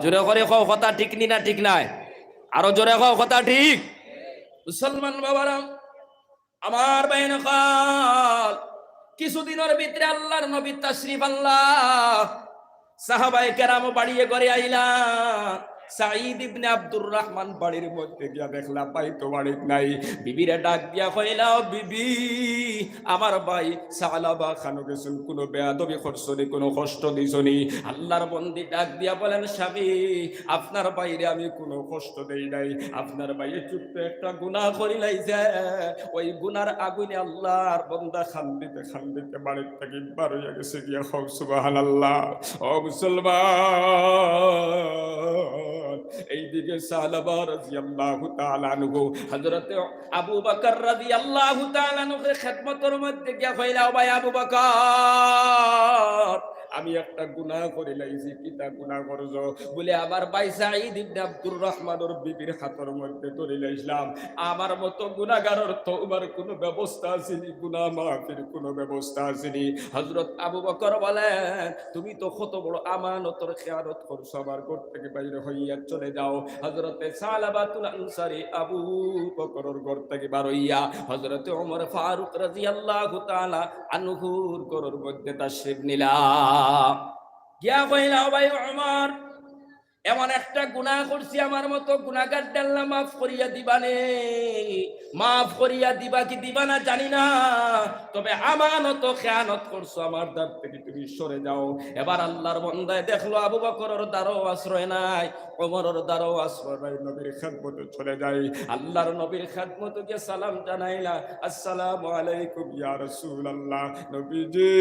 জোরে করি কও, কথা ঠিক নি না ঠিক নায়? আরো জোরে কও, কথা ঠিক। মুসলমান বাবারা, আমার ভাই নকল, কিছুদিনর ভিতরে আল্লাহর নবী তাশরিফ আনলা। সাহাবায়ে কেরাম বাড়িয়ে ঘরে আইলা। সাঈদ ইবনে আব্দুর রহমান বাড়ির মধ্যে গিয়া দেখলা, ভাই তো বাড়িত নাই। বিবিরে ডাক দিয়া কইলা, "ও বিবি, আমার ভাই সালাবা খানো গেছইন, কোনো বেয়াদবি করছো নি, কোনো কষ্ট দিছো নি?" আল্লাহর বন্দি ডাক দিয়া বলেন, "স্বামী, আপনার ভাইরে আমি কোনো কষ্ট দেই নাই। আপনার ভাইয়ে ছোট্ট একটা গুনাহ করিলাইছে, ওই গুনার আগুনে আল্লাহর বন্দা কান্দিতে কান্দিতে বাড়ির থাকি বার হইয়া গেছে গিয়া।" কও সুবহানাল্লাহ। ও মুসলমান, এইদিকে সালাবা রাদিয়াল্লাহু তাআলা আনহু হযরতে আবু বকর রাদিয়াল্লাহু তাআলা আনহুর খেদমতর মধ্যে গিয়া কইলা, "ও ভাই আবু বকর, আমি একটা গুনাহ করিলাইছি।" "কিতা গুনাহ করছো?" বলে, "আমার ভাই সাঈদ ইবনে আব্দুর রহমানর বিবির হাতর মধ্যে ধরিলাইছলাম। আমার মতো গুনাহগারর তওবার কোনো ব্যবস্থা আছে নি? গুনাহ মাফির কোনো ব্যবস্থা আছে নি?" হযরত আবু বকর বলেন, "তুমি তো কত বড় আমানতর খেয়ানত করছো, আমার ঘর থাকি বাইরে হইয়া চলে যাও।" হযরতে সালাবাতুল আনসারী আবু বকরর ঘর থাকি বার হইয়া হযরতে ওমর ফারুক রাদিয়াল্লাহু তাআলা আনহুর ঘরর মধ্যে তাশরিফ নিলা। গিয়া কইলা, "ও ভাই ওমর, এমন একটা গুনাহ করছি, আমার মতো গুনাহগাররে আল্লায় মাফ করিয়া দিবা নে, মাফ করিয়া দিবা কি দিবা না জানি না, তবে আমানতো খেয়ানত করছো, আমার দ্বার থাকি তুমি সরে যাও।" এবার আল্লাহর বন্দায় দেখলো আবু বকরর দ্বারও আশ্রয় নাই, ওমরর দ্বারও আশ্রয় নাই, নবীর খেদমতো চলে যায়। আল্লাহর নবীর খেদমতো গিয়া সালাম জানাইলা, "আসসালামু আলাইকুম ইয়া রাসূলুল্লাহ।" নবীজি,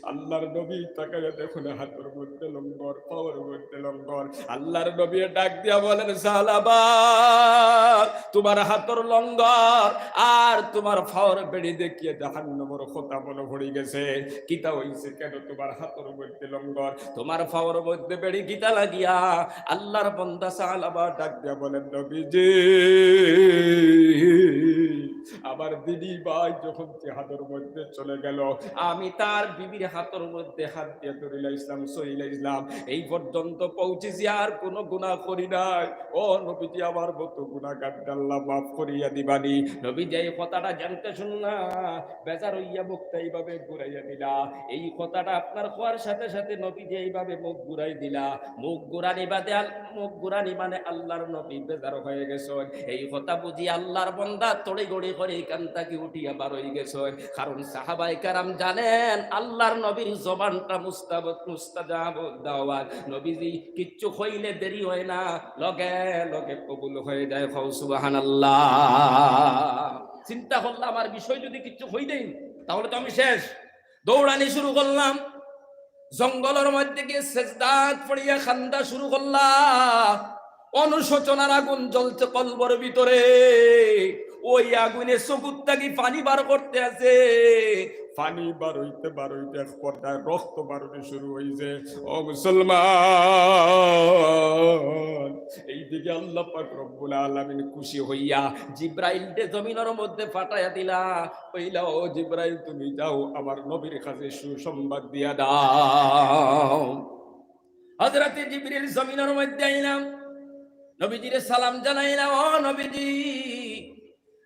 আল্লাহর নবী তাকাইয়া দেখইন হাতর মধ্যে লঙ্গর, পাওর মধ্যে লঙ্গর। আল্লাহর নবী ডাক দিয়া বলেন, "সালাবা, তুমার হাতর লঙ্গর আর তুমার পাওর বেড়ি দেখিয়া জাহান্নামর কথা মনো পড়ি গেছে। কিতা অইছে, কেনে তুমার হাতর মধ্যে লঙ্গর, তুমার পাওর মধ্যে বেড়ি কিতা লাগিয়া?" আল্লাহর বান্দা সালাবা ডাক দিয়া বলেন, "নবীজি, আমার দিনী ভাই যখন জিহাদর মধ্যে চলে গেল, আমি তার বিবির হাতর মধ্যে হাত দিয়া ধরিলাইছলাম, ছইলাইছলাম, এই পর্যন্ত পৌঁছিছি, আর কোনো গুনাহ করি নাই। ও নবীজি, আমার মতো গুনাহগার, আল্লাহ মাফ করিয়া দিবানি।" নবীজি এই কথাটা জানতে শুনলা, বেজার অইয়া মুখটা এইভাবে ঘুরাইয়া দিলা। এই কথাটা আপনার কওয়ার সাথে সাথে নবীজি এইভাবে মুখ ঘুরাই দিলা। মুখ ঘুরানি বাদে আল-, মুখ ঘুরানি মানে আল্লাহর নবী বেজার হয়ে গেছইন। এই কথা বুঝি আল্লাহর বান্দা তড়িঘড়ি করি ইখান থাকি উঠিয়া বার হই গেছইন। কারণ সাহাবায়ে কেরাম জানেন আল্লাহর নবীর জবানটা মুস্তাব-, মুস্তাজাব দাওয়াত। নবীজি কিচ্ছু কইলে দেরি হয় না, লগে লগে কবুল হয়ে যায়। কও সুবহানাল্লাহ। চিন্তা করলাম, আমার বিষয় যদি কিচ্ছু কই দেই, তাহলে তো আমি শেষ। দৌড়ানি শুরু করলাম, জঙ্গলর মধ্যে গিয়া সেজদাত পড়িয়া কান্দা শুরু করলা। অনুশোচনার আগুন জ্বলছে কলবর ভিতরে, ওই আগুনে চকুর থাকি পানি বার করতে আছে। পানি বার হইতে বার হইতে এক পর্যায়ে রক্ত বারুনি শুরু হইছে। ও মুসলমান, এইদিকে আল্লাহ পাক রব্বুল আলামিন খুশি হইয়া জিব্রাইলরে জমিনর মধ্যে পাঠাইয়া দিলা, কইলা, "ও জিব্রাইল, তুমি যাও, আমার নবীর কাছে সুসংবাদ দিয়া দাও।" হযরতে জিব্রাইল জমিনর মধ্যে আইলাম, নবীজিরে সালাম জানাইলাম, "ও নবীজি,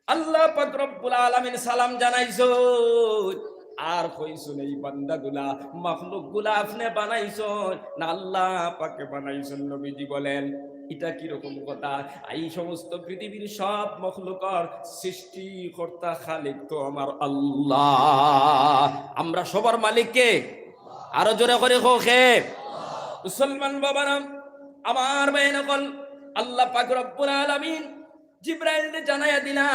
আল্লাহ পাক রব্বুল আলামিন সালাম জানাইছইন, আর কইছইন এই বান্দাগুলা, মখলুকগুলা আপনে বানাইছইন না আল্লাহ পাকে বানাইছইন?" নবীজি বলেন, "ইটা কিরকম কথা? এই সমস্ত পৃথিবীর সব মখলুকর সৃষ্টিকর্তা খালিক তো আমার আল্লাহ। আমরা সবার মালিক কে? আরো জোরে করি কও কে?" মুসলমান বাবারা, আমার ভাইয়াইন অকল, আল্লাহ পাক রব্বুল আলামিন জিব্রাইলরে জানাইয়া দিলা।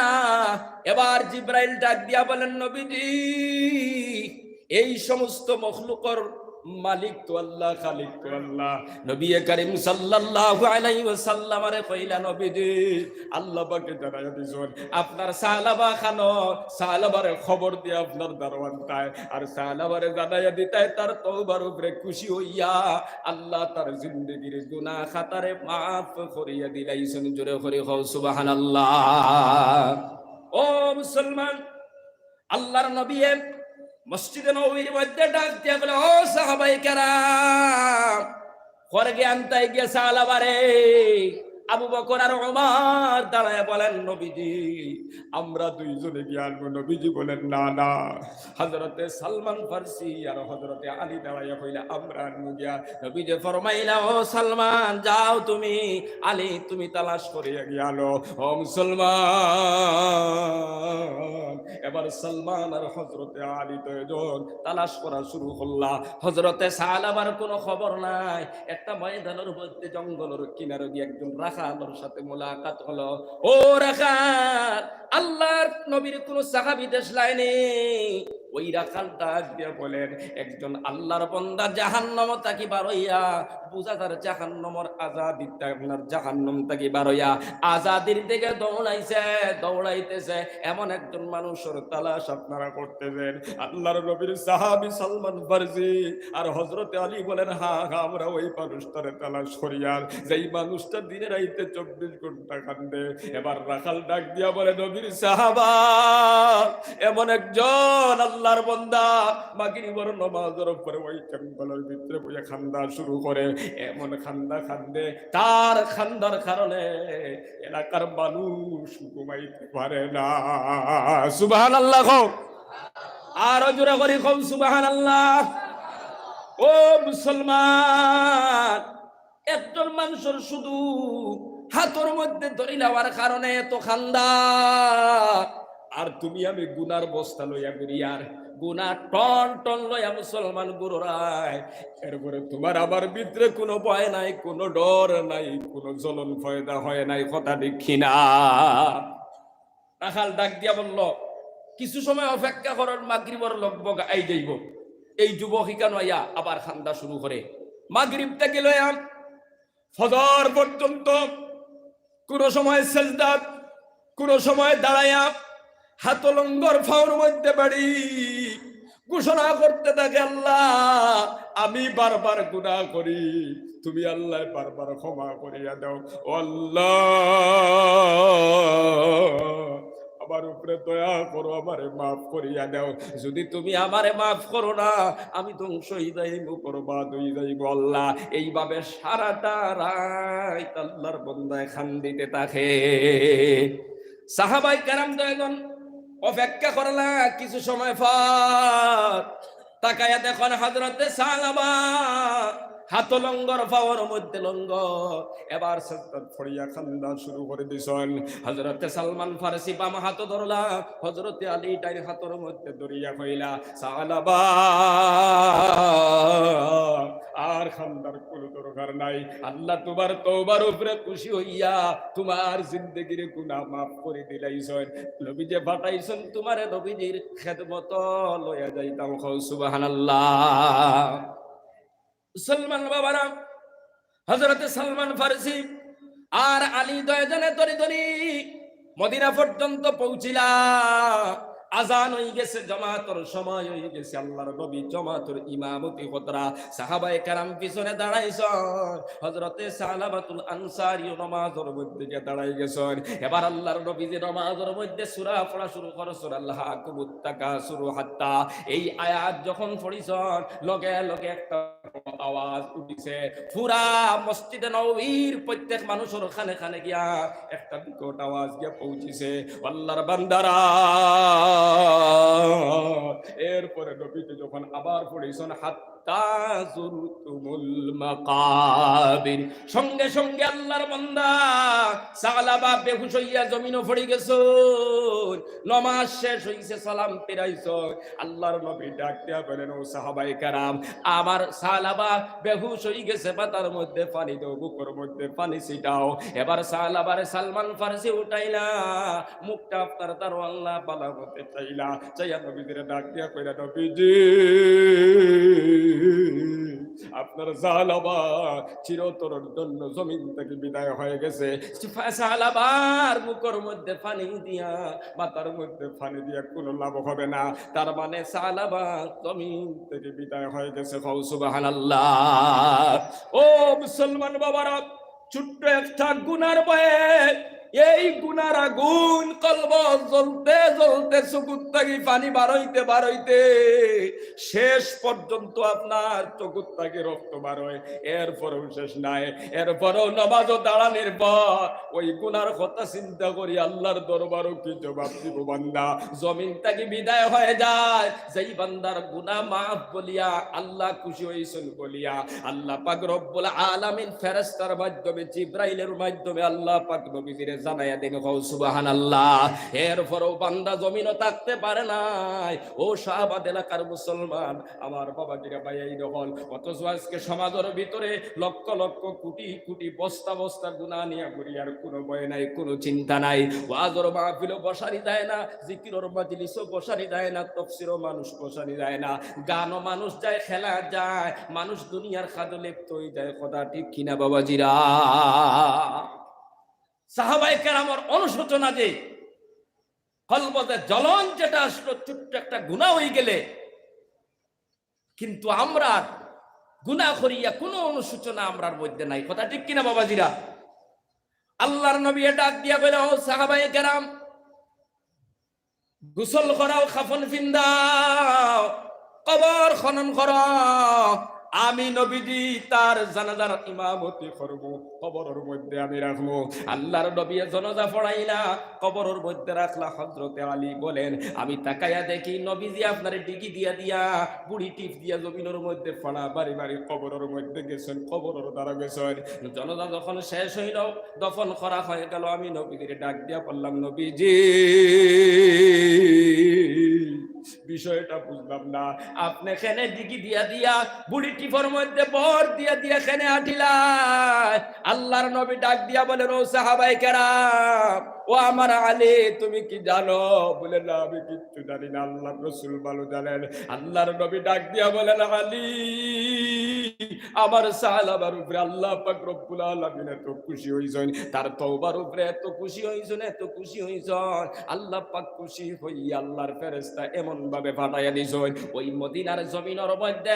এবার জিব্রাইল ডাক দিয়া বলেন, "নবীজি, এই সমস্ত মখলুকর মালিক তো আল্লাহ, খালিক তো আল্লাহ।" নবী করিম সাল্লাল্লাহু আলাইহি ওয়াসাল্লামরে কইলা, "নবীজি, আল্লাহ পাকে জানাইয়া দিছইন, আপনার সালাবা খানো, সালাবারে খবর দিয়া আপনার দারোয়ান তাই, আর সালাবারে জানাইয়া দিতায় তার তওবার উপরে খুশি হইয়া আল্লাহ তার জিন্দেগির গুনাহ খাতারে মাফ করিয়া দিলাইছইন।" জোরে করি কও সুবহানাল্লাহ। ও মুসলমান, আল্লাহর নবীয়ে মসজিদে নববীর মধ্যে ডাক দিয়া বলে, "ও সাহাবায়ে কেরাম, খরগে আনতায় গিয়া সালাবারে।" আবু বকর আর ওমর দাঁড়ায় বলেন, "নবীজি, আমরা দুইজনে গিয়া আনবো।" নবীজি বলেন, "না, না।" হযরতে সালমান ফার্সি আর হযরতে আলী দাঁড়াইয়া কইলা, "আমরা আনমু গিয়া।" নবীজি ফরমাইলা, "ও সালমান, যাও তুমি, আলী তুমি তালাশ করিয়া গিয়া আনো।" ও মুসলমান, এবার সালমান আর হযরতে আলী দুইজন তালাশ করা শুরু করলা। হযরতে সালাবার কোনো খবর নাই। একটা ময়দানর মধ্যে জঙ্গলর কিনারে গিয়া একজন রাখালর সাথে মোলাকাত হলো। "ও রাখাল, আল্লাহর নবীর কোনো সাহাবী দেখলায়নি?" ওই রাখাল ডাক দিয়া বলেন, "একজন আল্লাহর বান্দা জাহান্নাম থাকি বারইয়া, বুঝা যার জাহান্নামর আজাদির তা-, আপনার জাহান্নাম থাকি বারইয়া আজাদির দিকে দৌড়াইছে, দৌড়াইতেছে। এমন একজন মানুষর তালাশ আপনারা করতেছেন।" আল্লাহর নবীর সাহাবী সালমান ফার্সি আর হযরতে আলী বলেন, "হ্যাঁ, হ্যাঁ, আমরা ওই মানুষটারে তালাশ করিয়ার, যেই মানুষটা দিনে রাইতে চব্বিশ ঘন্টা কান্দে।" এবার রাখাল ডাক দিয়া বলে, "নবীর সাহাবা, এমন একজন আল্লাহর বান্দা মাগরিবর নামাজর পরে ওই জঙ্গলর ভিতরে বইয়া কান্দা শুরু করে, এমন কান্দা কান্দে, তার কান্দার কারণে এলাকার মানুষ ঘুমাইতে পারে না।" সুবহানাল্লাহ কও, আরো জোরে করি কও সুবহানাল্লাহ। ও মুসলমান, একজন মানুষর শুধু হাতর মধ্যে দড়ি লওয়ার কারণে এত কান্দা, আর তুমি আমি গুনার বস্তা লইয়া ঘুরিয়ার, গুনা টন টন লইয়া মুসলমান ঘুররায়। এরপরে তোমার আমার ভিতরে কোনো ভয় নাই, কোনো ডর নাই, কোনো জ্বলন পয়দা হয় নাই। কথা ঠিক কি না? রাখাল ডাক দিয়া বলল, "কিছু সময় অপেক্ষা করুন, মাগরিবর লগভগ আই যাইব।" এই যুবক ইখানো আইয়া আবার কান্দা শুরু করে। মাগরিব থাকি লইয়া ফজর পর্যন্ত কুনু সময় সেজদাত, কুনু সময় দাঁড়াইয়া, হাতো লঙ্গর, পাওর মধ্যে বেড়ি, ঘোষণা করতে থাকে, "আল্লাহ, আমি বারবার গুনাহ করি, তুমি আল্লাহ বারবার ক্ষমা করিয়া দাও। ও আল্লাহ, আমার উপরে দয়া করো, আমারে মাফ করিয়া দাও। যদি তুমি আমারে মাফ করো না, আমি ধ্বংস অই যাইমু, বরবাদ অই যাইমু আল্লাহ।" এইভাবে সারাটা রাইত আল্লাহর বন্দায় কান্দিতে থাকে। সাহাবায়ে কেরাম দুইজন অপেক্ষা করলা কিছু সময় পর। তাকাইয়া দেখইন হযরতে সালাবা হাতো লঙ্গর, পাওর মধ্যে লঙ্গর। এবার সেজদাত পড়িয়া কান্দা শুরু করি দিছইন। হযরতে সালমান ফারসি বাম হাতো ধরলা, হযরতে আলী ডাইন হাতর মধ্যে ধরিয়া কইলা, "সালাবা, আর কান্দার কুনু দরকার নাই। আল্লাহ তুমার তওবার উপরে খুশি অইয়া তুমার জিন্দেগির গুনাহ মাফ করি দিলাইছইন। নবীজি পাঠাইছইন তুমারে নবীজির খেদমতো লইয়া যাইতাম।" কও সুবহানাল্লাহ। মুসলমান বাবারা, হযরতে সালমান ফারসি আর আলী দুইজনে ধরি ধরি মদিনা পর্যন্ত পৌঁছিলা। আজান অই গেছে, জমাতর সময় অই গেছে, আল্লাহর নবী জমাতর ইমামতি করতরা। সাহাবায়ে কেরাম পিছনে দাঁড়াইছইন, হযরতে সালাবাতুল আনসারীও নামাজর মধ্যে গিয়া দাঁড়াই গেছইন। এবার আল্লাহর নবীজি নামাজর মধ্যে সূরা পড়া শুরু করছইন, "আলহাকুমুত তাকাসুরু হাত্তা।" এই আয়াত যখন পড়িছইন, লগে লগে একটা আওয়াজ উঠিছে। পুরা মসজিদে নববীর প্রত্যেক মানুষর কানে কানে গিয়া একটা বিকট আওয়াজ গিয়া পৌঁছিছে, "আল্লাহর বান্দারা।" এরপরে নবীজি যখন আবার পড়িছইন, "হাত্তা যুরতুমুল মাকাবির", সঙ্গে সঙ্গে আল্লাহর বান্দা সালাবা বেহুশ অইয়া জমিনো পড়ি গেছইন। নমাজ শেষ অইছে, সালাম ফিরাইছইন। আল্লাহর নবী ডাক দিয়া বলেন, "ও সাহাবায়ে কেরাম, আমার সালাবা বেহুশ অই গেছে, মাথার মধ্যে পানি দেও, বুকর মধ্যে পানি ছিটাও।" এবার সালাবারে সালমান ফারসি উঠাইলা, মুখটা আপনার তারও আল্লাহ বালা মতে চাইলা, চাইয়া নবীজিরে ডাক দিয়া কইলা, "নবীজি, আপনার সালাবা চিরতরর জন্য জমিন থাকি বিদায় অই গেছে।" সালাবার মুখর মধ্যে পানি দিয়া, মাথার মধ্যে পানি দিয়া কুনু লাভ হবে না। তার মানে সালাবা জমিন থাকি বিদায় অই গেছে। কও সুবহানাল্লাহ। ও মুসলমান বাবারা, ছোট্ট একটা গুনার ভয়ে এই গুনার আগুন কলব জ্বলতে জ্বলতে চকুর থাকি পানি বারইতে বারইতে শেষ পর্যন্ত আপনার চকুর থাকি রক্ত বারয়, এরপরেও শেষ নাই। এরপরেও নামাজও দাঁড়ানির পর ওই গুনার কথা চিন্তা করি আল্লাহর দরবারও কি জবাব দিব বান্দা? জমিন থাকি বিদায় অই যায় যেই বান্দার গুনা মাফ বলিয়া, আল্লাহ খুশি অইছইন বলিয়া, আল্লাহ পাক রব্বুল আলামিন ফেরেশতার মাধ্যমে, জিব্রাইলের মাধ্যমে আল্লাহ পাক নবীজিরে জানাইয়া দেন। কও সুবহানাল্লাহ। এরপরেও বান্দা জমিনো থাকতে পারে নাই। ও শাহবাদ এলাকার মুসলমান, আমার বাবাজিরা, ভাইয়াইন অকল, অথচ আজকে সমাজর ভিতরে লক্ষ লক্ষ, কোটি কোটি, বস্তা বস্তা গুনা নিয়া ঘুরিয়ার কুনু ভয় নাই, কুনু চিন্তা নাই। ওয়াজর মাহফিলো বসানি যায় না, জিকিরর মজলিসও বসানি যায় না, তফসিরও মানুষ বসানি যায় না, গানও মানুষ যায়, খেলা যায়, মানুষ দুনিয়ার কাজো লিপ্ত অই যায়। কথা ঠিক কিনা বাবাজিরা? সাহাবায়ে কেরামর অনুশোচনা যে কলবতে জ্বলন যেটা আসলো, ছোট্ট একটা গুনা অই গেলে, কিন্তু আমরার গুনা করিয়া কুনু অনুশোচনা আমরার মধ্যে নাই। কথা ঠিক কিনা বাবাজিরা? আল্লাহর নবীয়ে ডাক দিয়া কইলা, "ও সাহাবায়ে কেরাম, গোসল করাও, কাফন ফিন্দাও, কবর খনন করো, আমি নবীজি তার জানাজার ইমামতি করমু, কবরর মধ্যে আমি রাখমু।" আল্লাহর নবীয়ে জানাজা পড়াইলা, কবরর মধ্যে রাখলা। হযরতে আলী বলেন, "আমি তাকাইয়া দেখি নবীজি আপনারে ডিগি দিয়া দিয়া, বুড়ি টিপ দিয়া জমিনর মধ্যে ফাড়া বাড়ি বাড়ি কবরর মধ্যে গেছইন, কবরর দ্বারা গেছইন।" জানাজা যখন শেষ অইল, দফন করা অই গেল, আমি নবীজিরে ডাক দিয়া বললাম, "নবীজি, বিষয়টা বুঝলাম না। আপনে কেনে ডিগি দিয়া দিয়া, বুড়ি টিপর মধ্যে ভর দিয়া দিয়া কেনে আটিলায়? আল্লাহর নবী ডাক দিয়া বলেন, "ও সাহাবায়ে কেরাম, ও আমার আলী, তুমি কি জানো?" বলে, "না, আমি কিচ্ছু জানি না।" আল্লাহর রসুল ভালো জানেন। আল্লাহর নবী ডাক দিয়া বলেন, "আলী, আমার সাহাবার উপরে আল্লাহ পাক রব্বুল আলামিন এত খুশি হইছেন, তার তওবার উপরে এত খুশি হইছেন, এত খুশি হইছেন, আল্লাহ পাক খুশি হইয়া আল্লাহর ফেরেশতা এমন ভাবে পাঠাইয়া দিছেন, ওই মদিনার জমিনর মধ্যে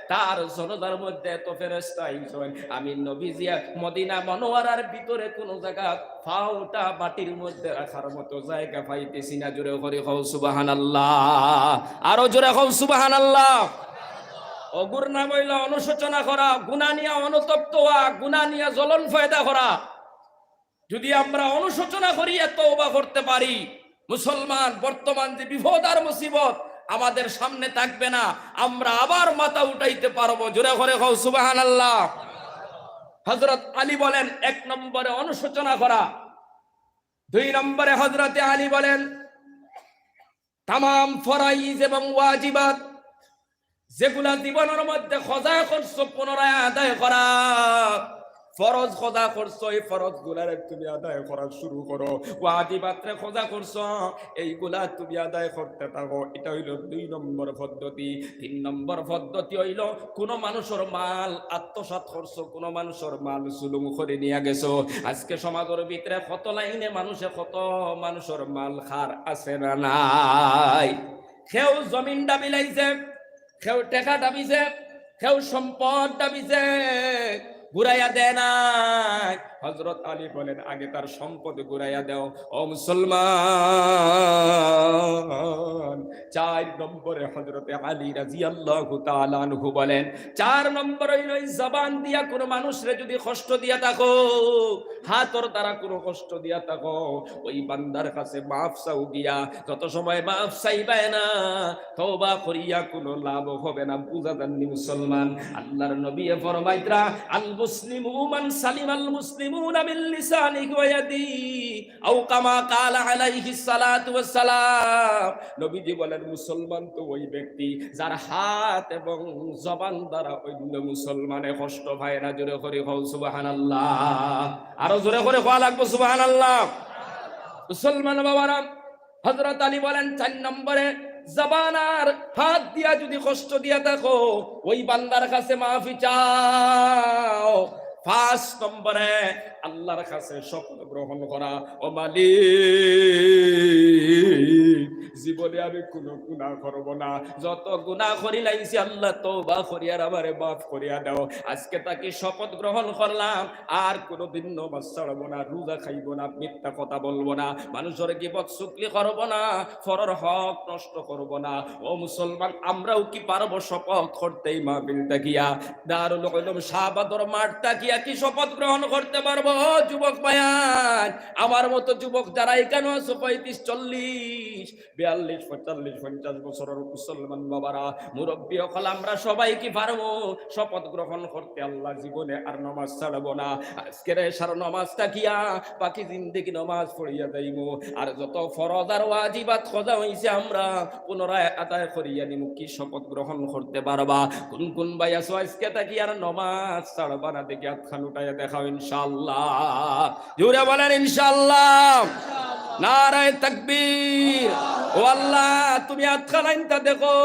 তার জনতার মধ্যে এত ফেরেশতা আইছেন, আমি নবীজি মদিনা মনোয়ারার ভিতরে কোনো জায়গা পাওটা মাটির মধ্যে রাখার মতো জায়গা পাইতেছি না।" জোরে করি কও সুবহানাল্লাহ, আরো জোরে কও সুবহানাল্লাহ। অগুর নাম হইল অনুশোচনা করা, গুনা নিয়া অনুতপ্ত হওয়া, গুনা নিয়া জ্বলন পয়দা করা। যদি আমরা অনুশোচনা করিয়া তওবা করতে পারি, মুসলমান, বর্তমান যে বিপদ আর মুসিবত আমাদের সামনে থাকবে না, আমরা আবার মাথা উঠাইতে পারবো। জোরে করে কও সুবহানাল্লাহ। হযরত আলী বলেন, এক নম্বরে অনুশোচনা করা, দুই নম্বরে হযরতে আলী বলেন, তামাম ফরাইজ এবং ওয়াজিবাত যেগুলা জীবনের মধ্যে কজা করছো পুনরায় আদায় করা, ফরজ কজা করছো, এই ফরজ গুলারে তুমি আদায় করা শুরু করো, ওয়াজিবাতরে কজা করছো, এইগুলা তুমি আদায় করতে থাকো। এটা হইল দুই নম্বর পদ্ধতি। তিন নম্বর পদ্ধতি হইল, কোনো মানুষের মাল আত্মসাৎ করছো, কোনো মানুষের মাল জুলুম করে নিয়া গেছো। আজকে সমাজের ভিতরে কত লাইনে মানুষে কত মানুষের মাল খার আছে না নাই? কেউ জমিন ডাবিলাইছে, কেউ টেকা ডাবিছে, কেউ সম্পদ ডাবিছে, ঘুরাইয়া দেয় নাই। হযরত আলী বলেন, "আগে তার সম্পদ ঘুরাইয়া দাও।" ও মুসলমান, চার নম্বরে হযরতে আলী রাদিয়াল্লাহু তাআলা আনহু বলেন, চার নম্বর হইল, এই জবান দিয়া কোনো মানুষরে যদি কষ্ট দিয়া থাকো, হাতর দ্বারা কোনো কষ্ট দিয়া থাকো, ওই বান্দার কাছে মাফ চাও গিয়া। যত সময় মাফ চাইবায় না, তওবা করিয়া কোনো লাভ হবে না। বুঝা যাননি মুসলমান? আল্লাহর নবী ফরমাইতরা, "আল মুসলিমু মান সালিমাল মুসলিমুনা মিন লিসানিহি ওয়া ইয়াদিহি।" আও কামা কালা আলাইহিস সালাতু ওয়াস সালাম। নবীজি বলেন, মুসলমান তো ওই ব্যক্তি যার হাত এবং জবান দ্বারা অন্য মুসলমানে কষ্ট পায় না। জোরে করে কও সুবহানাল্লাহ। আরো জোরে করে কওয়া লাগবো সুবহানাল্লাহ। মুসলমান বাবারা, হযরত আলী বলেন, চার নম্বরে জবান আর হাত দিয়া যদি কষ্ট দিয়া থাকো, ওই বান্দার কাছে মাফি চাও। পাঁচ নম্বরে আল্লাহর কাছে শপথ গ্রহণ করা, "ও মালিক, জীবনে আমি কোনো গুনাহ করব না, যত গুনাহ করিলাইছি আল্লাহ তওবা করিয়ার আমারে মাফ করিয়া দাও। আজকে থাকি শপথ গ্রহণ করলাম, আর কোনোদিন নমাজ ছাড়ব না, রোজা খাইব না, মিথ্যা কথা বলবো না, মানুষের গীবত চুগলি করব না, পরর হক নষ্ট করব না।" ও মুসলমান, আমরাও কি পারবো শপথ করতে এই মাহফিল থাকিয়া, দারুল উলুম শাহবাদর মাঠ থাকিয়া কি শপথ গ্রহণ করতে পারবো? ও যুবক ভাইয়ান, আমার মতো যুবক যারা এখানে আছো, পঁয়ত্রিশ, চল্লিশ, বিয়াল্লিশ, পঁয়তাল্লিশ, পঞ্চাশ বছরের মুসলমান বাবারা, মুরব্বী অকল, আমরা সবাই কি পারবো শপথ গ্রহণ করতে, আল্লাহ জীবনে আর নমাজ ছাড়বো না, আজকের এশার নমাজ থাকিয়া বাকি জিন্দেগি নমাজ পড়িয়া যাইমু, আর যত ফরজ আর ওয়াজিবাত কজা হইছে আমরা পুনরায় আদায় করিয়া নিমু? কি শপথ গ্রহণ করতে পারবা? কোন কোন ভাই আছো আজকে থাকি আর নমাজ ছাড়বা না? দেখি আতখান উঠাইয়া দেখাও ইনশাআল্লাহ। জোরে বলেন ইনশাআল্লাহ। নারায়ে তাকবীর। ও আল্লাহ, তুমি আতখান আইনতা দেখো।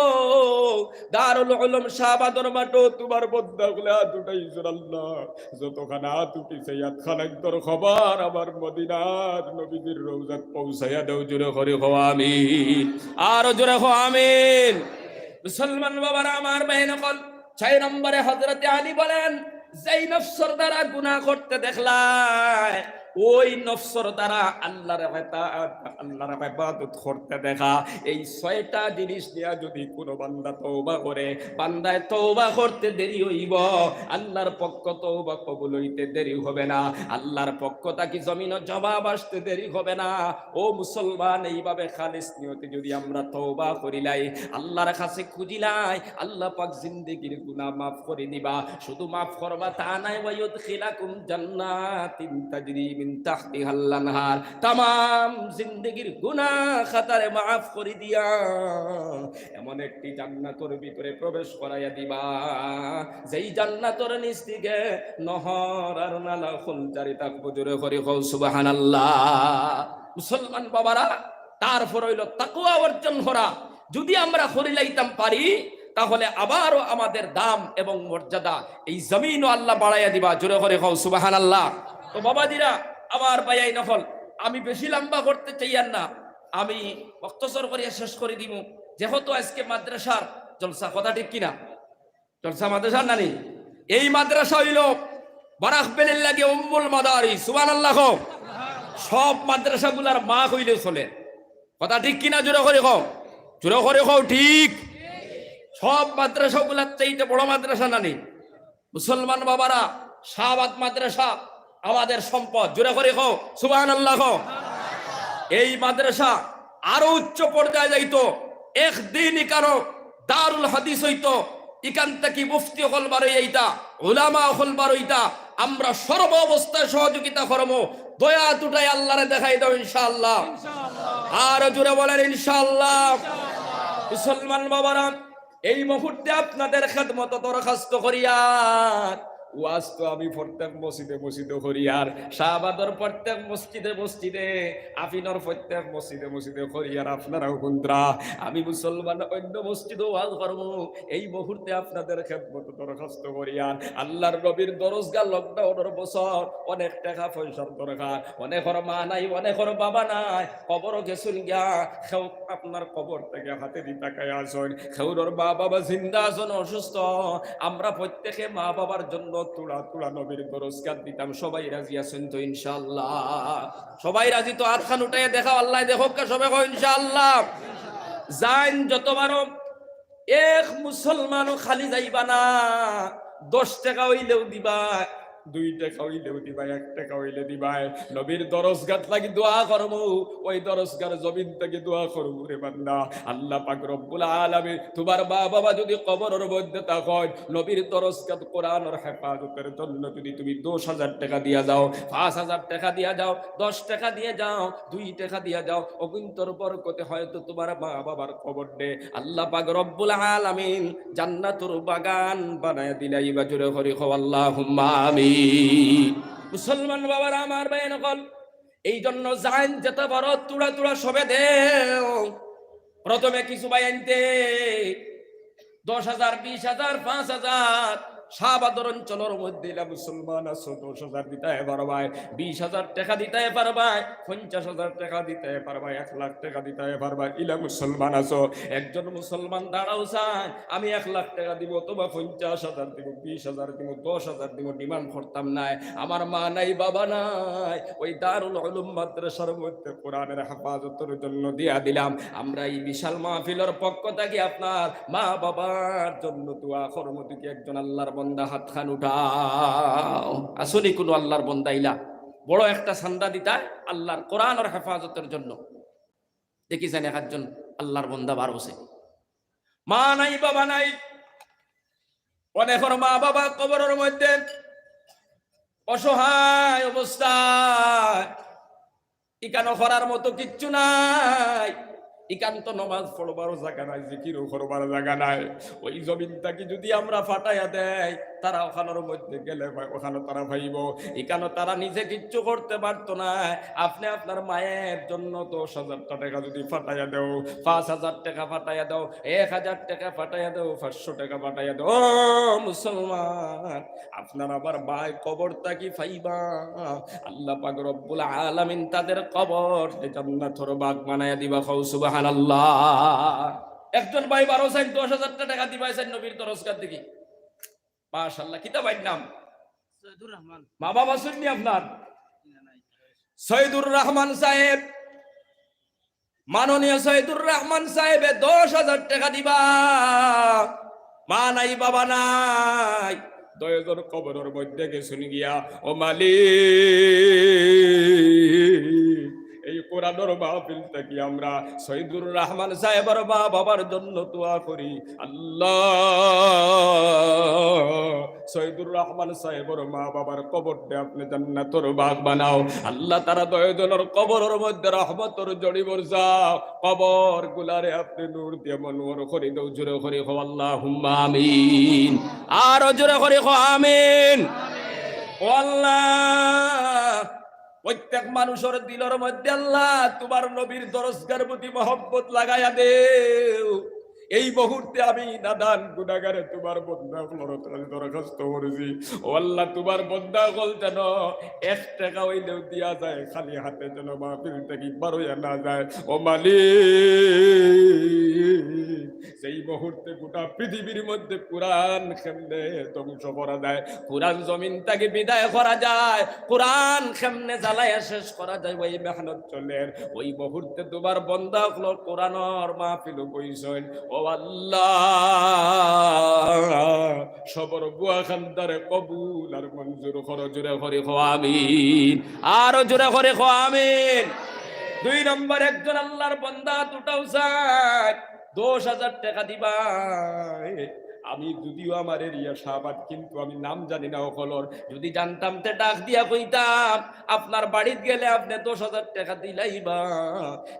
দারুল উলুম শাহবাদর মাঠো তোমার বন্দা অকলে আত উঠাইছইন আল্লাহ। যতখান আত উঠিছে, আতখান আইনতর খবর আমার মদিনার নবীজির রওজাত পৌঁছাইয়া দাও। জোরে করি কও আমিন। আরো জোরে কও আমিন। মুসলমান বাবারা, আমার ভাইয়াইন অকল, ছয় নম্বরে হযরতে আলী বলেন, যেই নফসর দ্বারা গুনাহ করতে দেখলায়, ওই নফসর দ্বারা আল্লাহর ইতা-, আল্লাহর ইবাদত করতে দেখা, এই ছয়টা জিনিস নিয়া যদি কোনো বান্দা তওবা করে, বান্দায় তওবা করতে দেরি হইব, আল্লাহর পক্ষ তওবা কবুল হইতে দেরি হবে না, আল্লাহর পক্ষ থাকি জমিনো জবাব আসতে দেরি হবে না। ও মুসলমান, এইভাবে খালিস নিয়তে যদি আমরা তওবা করিলাই, আল্লাহর কাছে খুঁজিলাই, আল্লাহ পাক জিন্দেগির গুনাহ মাফ করে দিবা। শুধু মাফ করবা তা নায়, ওয়া ইউদখিলাকুম জান্নাতিন তাজরি মিন তাহতিহাল আনহার, তামাম জিন্দেগির গুনাহ খাতারে মাফ করি দিয়া এমন একটি জান্নাতর ভিতরে প্রবেশ করাইয়া দিবা, যেই জান্নাতর নিচ থেকে নহর আর নালা খুল জারি থাকবো। জোরে করি কও সুবহানাল্লাহ। মুসলমান বাবারা, তারপর অইলো তাকওয়া অর্জন করা। যদি আমরা করি লাইতাম পারি, তাহলে আবারও আমাদের দাম এবং মর্যাদা এই জমিনও আল্লাহ বাড়াইয়া দিবা। জোরে করি কও সুবহানাল্লাহ। তো বাবাজিরা, আমার ভাইয়াইন অকল, আমি বেশি লম্বা করতে চাইয়ার না, আমি মুখতসর করিয়া শেষ করি দিমু। যেহেতু আজকে মাদ্রাসার জলসা, কথা ঠিক কিনা? জলসা মাদ্রাসার নানি, এই মাদ্রাসা অইলো বারাক ভ্যালির লাগি উম্মুল মাদারিস। সুবহানাল্লাহ কও। সব মাদ্রাসাগুলার মা কইলেও চলে। কথা ঠিক কিনা? জোরে করি কও, জোরে করি কও, ঠিক। সব মাদ্রাসাগুলার চাইতে বড় মাদ্রাসা নানি। মুসলমান বাবারা, শাহবাগ মাদ্রাসা আমাদের সম্পদ। জোরে করি কও, সুবহানাল্লাহ কও। এই মাদ্রাসা আরো উচ্চ পর্যায়ে যাইতো, একদিন ইকানো দারুল হাদিস অইতো, ইকান থাকি মুফতি অকল বারইতা, উলামা অকল বারইতা। আমরা সর্ব অবস্থায় সহযোগিতা করমু। দয়া দুটাই আল্লাহরে দেখাই দাও ইনশাআল্লাহ। আর জোরে বলেন ইনশাআল্লাহ। মুসলমান বাবারা, এই মুহূর্তে আপনাদের খেদমত দরখাস্ত করিয়ার, ওয়াজ তো আমি প্রত্যেক মসজিদে মসজিদে করিয়ার, শাহবাগর প্রত্যেক মসজিদে মসজিদে, আফিনর প্রত্যেক মসজিদে মসজিদে করিয়ার, আপনারাও হুনরা। আমি মুসলমান অন্য মসজিদে ওয়াজ করমু, এই মুহূর্তে আপনাদের খেদমত দরখাস্ত করিয়ার। আল্লাহর নবীর দরসগা lockdownর বছর, অনেক টেকা পয়সার দরকার, অনেকর মা নাই, অনেকর বাবা নাই, কবরো গেছইন গিয়া, কেউ আপনার কবর থাকি হাতেদি তাকাইয়া আছইন, কেউরর মা বাবা জিন্দা আছইন, অসুস্থ। আমরা প্রত্যেকে মা বাবার জন্য থুড়া থুড়া নবীর দরসগাত দিতাম। সবাই রাজি আছইন তো ইনশাআল্লাহ? সবাই রাজি তো? আতখান উঠাইয়া দেখাও, আল্লায় দেখউক্কা, সবে কও ইনশাআল্লাহ। যাইন যত পারো, এক মুসলমানও খালি যাইবা না, দশ টেকা অইলেও দিবা, দুই টেকা অইলেও দিবা, এক টেকা অইলে দিবা। নবীর দরসগাত লাগি দোয়া করমু, ওই দরসগার জমিন থাকি দোয়া করমু, রে বান্দা, আল্লাহ পাক রব্বুল আলামিন, তুমার মা বাবা যুদি কবরর মধ্যে থাকইন, নবীর দরসগাত কোরআনর হেফাজতর জন্য যুদি তুমি দশ হাজার টেকা দিয়া যাও, পাঁচ হাজার টেকা দিয়া যাও, দশ টেকা দিয়া যাও, দুই টেকা দিয়া যাও, অগুইন্তর বরকতে হয়তো তুমার মা বাবার কবররে আল্লাহ পাক রব্বুল আলামিন জান্নাতুর বাগান বানাইয়া দিলাইবা। জোরে করি কও আল্লাহুম্মা আমিন। মুসলমান বাবারা, আমার ভাইয়াইন অকল, এই জন্য যাইন যেতা পারো থুড়া থুড়া সবে দেও। প্রথমে কিছু ভাইয়াইন্তে দশ হাজার, বিশ হাজার, পাঁচ হাজার, শাহবাগর অঞ্চলর মধ্যে ইলা মুসলমান আছো, দশ হাজার দিতায় পারবায়, বিশ হাজার টেকা দিতায় পারবায়, পঞ্চাশ হাজার টেকা দিতায় পারবায়, এক লাখ টেকা দিতায় পারবায়, ইলা মুসলমান আছো। একজন মুসলমান দাঁড়াও চায়, আমি এক লাখ টেকা দিমু অথবা পঞ্চাশ হাজার দিমু, বিশ হাজার দিমু, দশ হাজার দিমু, demand করতাম নায়। আমার মা নাই, বাবা নাই, ওই দারুল উলুম মাদ্রাসার মধ্যে কোরআনর হেফাজতর জন্য দিয়া দিলাম। আমরা এই বিশাল মাহফিলর পক্ষ থাকি আপনার মা বাবার জন্য দোয়া করমু। দেখি একজন আল্লাহর বন্দা আতখান উঠাও। আছইন নি কুনু আল্লাহর বন্দা ইলা বড় একটা চান্দা দিতায় আল্লাহর কোরআনর হেফাজতর জন্য? দেখি চাইন একজন আল্লাহর বন্দা বার অইছে। মা নাই, বাবা নাই, অনেকর মা বাবা কবরর মধ্যে অসহায় অবস্থায়, ইকানো করার মতো কিচ্ছু নাই। ইকান তো নমাজ পড়বার জাগা নাই, জিকিরও করবার জাগা নাই। ওই জমিন থাকি যুদি আমরা ফাটাইয়া দেই, তারা ওখানোর মধ্যে গেলে পাই-, ওখানো তারা পাইবো। ইকানো তারা নিজে কিচ্ছু করতে পারতো না। আপনে আপনার মায়ের জন্য দশ হাজার টেকা যুদি ফাটাইয়া দেও, পাঁচ হাজার টেকা ফাটাইয়া দেও, এক হাজার টেকা ফাটাইয়া দেও, পাঁচশো টেকা ফাটাইয়া দেও, ও মুসলমান, আপনার আবার ভাই কবর থাকি পাইবা, আল্লাহ পাক রব্বুল আলামিন তাদের কবররে জান্নাতর বাগ বানাইয়া দিবা। কও সুবহানাল্লাহ। একজন ভাই বারো চাইন, দশ হাজার টেকা দিবা চাইন নবীর দরসগার দিকে। মাশাআল্লাহ, কিতা ভাইর নাম? সৈয়দুর রহমান। মা বাবা আছইন নি আপনার? সৈয়দুর রহমান সাহেব, মাননীয় সৈয়দুর রহমান সাহেবে দশ হাজার টেকা দিবা। মা নাই, বাবা নাই, দুইজন কবরর মধ্যে গেছইন গিয়া। ও মালিক, এই কোরআনর মাহফিল থাকি আমরা সৈয়দুর রহমান সাহেবর মা বাবার জন্য দোয়া করি। আল্লাহ, সৈয়দুর রহমান সাহেবর মা বাবার কবররে আপনে জান্নাতর বাগ বানাও। আল্লাহ, তারা দুইজনর কবরর মধ্যে রহমতর ঝড়ি বরসাও, কবরগুলারে আপনে নূর দিয়া মনোহর করি দেও। জোরে করি কও আল্লাহুম্মা আমিন, আরো জোরে করি কও আমিন। ও আল্লাহ, প্রত্যেক মানুষর দিলর মধ্যে আল্লাহ তুমার নবীর দরসগার প্রতি মহব্বত লাগাইয়া দেও। এই মুহূর্তে আমি নাদান গুনাহগারে তুমার বন্দা অকলর কাছে দরখাস্ত করছি, ও আল্লাহ, তুমার বন্দা অকল যেন এক টেকা অইলেও দিয়া যায়, খালি হাতে যেন মাহফিল থাকি বারইয়া না যায়। ও মালিক, যেই মুহূর্তে গোটা পৃথিবীর মধ্যে কোরআন কেমনে ধ্বংস করা যায়, কোরআন জমিন থাকি বিদায় করা যায়, কোরআন কেমনে জ্বালাইয়া শেষ করা যায়, ওই মেহনত চলের। ওই মুহূর্তে তুমার বন্দা অকল কোরআনর মাহফিলো বইছইন। ও আল্লাহ, সবর গুয়া খান্দারে কবুল আর মঞ্জুর করো। জোরে করি কও আমিন, আরো জোরে করি কও আমিন। দুই নম্বর, একজন আল্লাহর বন্দা দুটাও চায়, দশ হাজার টেকা দিবা। আমি যদিও আমার এরিয়া শাহবাগ, কিন্তু আমি নাম জানি না অকলর। যদি জানতাম তে ডাক দিয়া কইতাম, আপনার বাড়িত গেলে আপনে দশ হাজার টেকা দিলাইবা,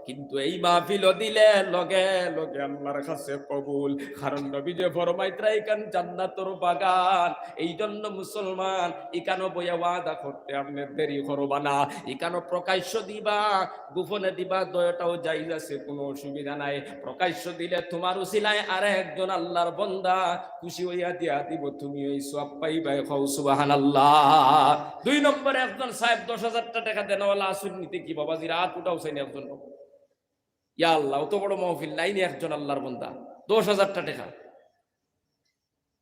কিন্তু এই মাহফিলো দিলে লগে লগে আল্লাহর কাছে কবুল। কারণ নবীজি ফরমাইতরা, ইখান জান্নাতর বাগান। এই জন্য মুসলমান, ইখানো বইয়া ওয়াদা করতে আপনে দেরি করবা না, ইখানো প্রকাশ্য দিবা, গোপনে দিবা, দুইটাও জায়েজ আছে, কুনু অসুবিধা নাই। প্রকাশ্য দিলে তুমার উসিলায় আরেকজন আল্লাহর বন্দা খুশি অইয়া দিয়া দিবো, তুমি ওই সওয়াব পাইবায়। কও সুবহানাল্লাহ। দুই নম্বরে একজন সাহেব দশ হাজার টেকা দেনওয়ালা আছইন নি দেখি বাবাজি, আত উঠাও চাইন একজন। ইয়া আল্লাহ, অত বড় মাহফিল, নাই নি একজন আল্লাহর বন্দা, দশ হাজার টেকা,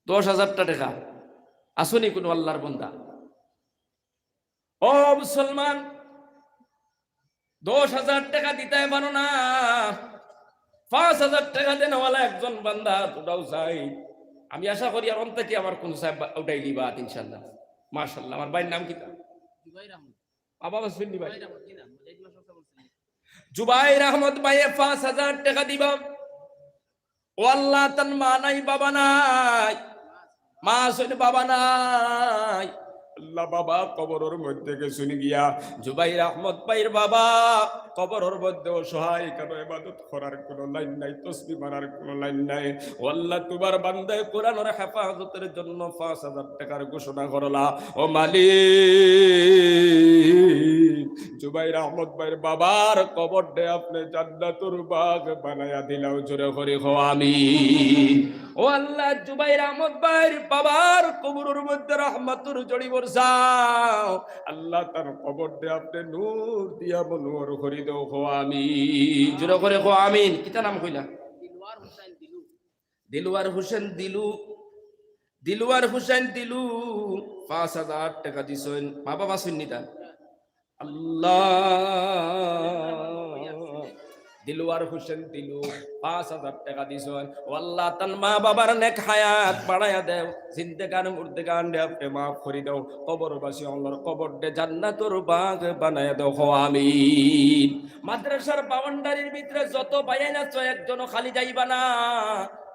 দশ হাজার টেকা, আছইন নি কুনু আল্লাহর বন্দা? ও মুসলমান, দশ হাজার টেকা দিতায় পারো না, পাঁচ হাজার টেকা দেনওয়ালা একজন বন্দা আত উঠাও চাইন। আমি আশা করি আর অন্তে কি আমার কুনু সাহেব উঠাইলিবা আত, ইনশাআল্লাহ। মাশাআল্লাহ, আমার ভাইর নাম কিতা? জুবাইর আহমদ। বাবা, শুনলি ভাই? জুবাইর আহমদ, জি না, মুজাহিদ মাস্টার বলছেন। জুবাইর আহমদ ভাইয়ে পাঁচ হাজার টেকা দিবা। ও আল্লাহ, তান মা নাই, বাবা নাই, মা আছইন, বাবা নাই। আল্লাহ, বাবা কবরর মধ্যে গেছইন গিয়া। জুবাইর আহমদ ভাইর বাবা কবরর মধ্যে অসহায়, কেনে ইবাদত করার কুনু লাইন নাই, তসবি মারার কুনু লাইন নাই। ও আল্লাহ, তুমার বান্দায় কোরআনর হেফাজতর জন্য পাঁচ হাজার টেকার ঘোষণা করলা। ও মালিক, জুবাইর আহমদ ভাইর বাবার কবররে আপনে জান্নাতুর বাগ বানাইয়া দিলাও। জোরে করি কও আমিন। ও আল্লাহ, জুবাইর আহমদ ভাইর বাবার কবরর মধ্যে রহমতর ঝড়ি বরসাও। আল্লাহ, তান কবররে আপনে নূর দিয়া মনোহর করি দেও। কও আমিন। জোরে করি কও আমিন। কিতা নাম কইলা? দিলওয়ার হোসেন দিলু। দিলওয়ার হোসেন দিলু, দিলওয়ার হোসেন দিলু পাঁচ হাজার টেকা দিছইন। মা বাবা আছইন নি তান? আল্লাহ, দিলওয়ার হোসেন দিলু পাঁচ হাজার টেকা দিছইন। ও আল্লাহ, তান মা বাবার নেক হায়াত বাড়াইয়া দেও, জিন্দেগান মুর্দেগানরে আপনে মাফ করি দেও, কবরবাসী অকলর কবররে জান্নাতুর বাগ বানাইয়া দেও। কও আমিন। মাদ্রাসার বাউন্ডারির ভিতরে যত ভাইয়াইন আছো, একজনও খালি যাইবা না।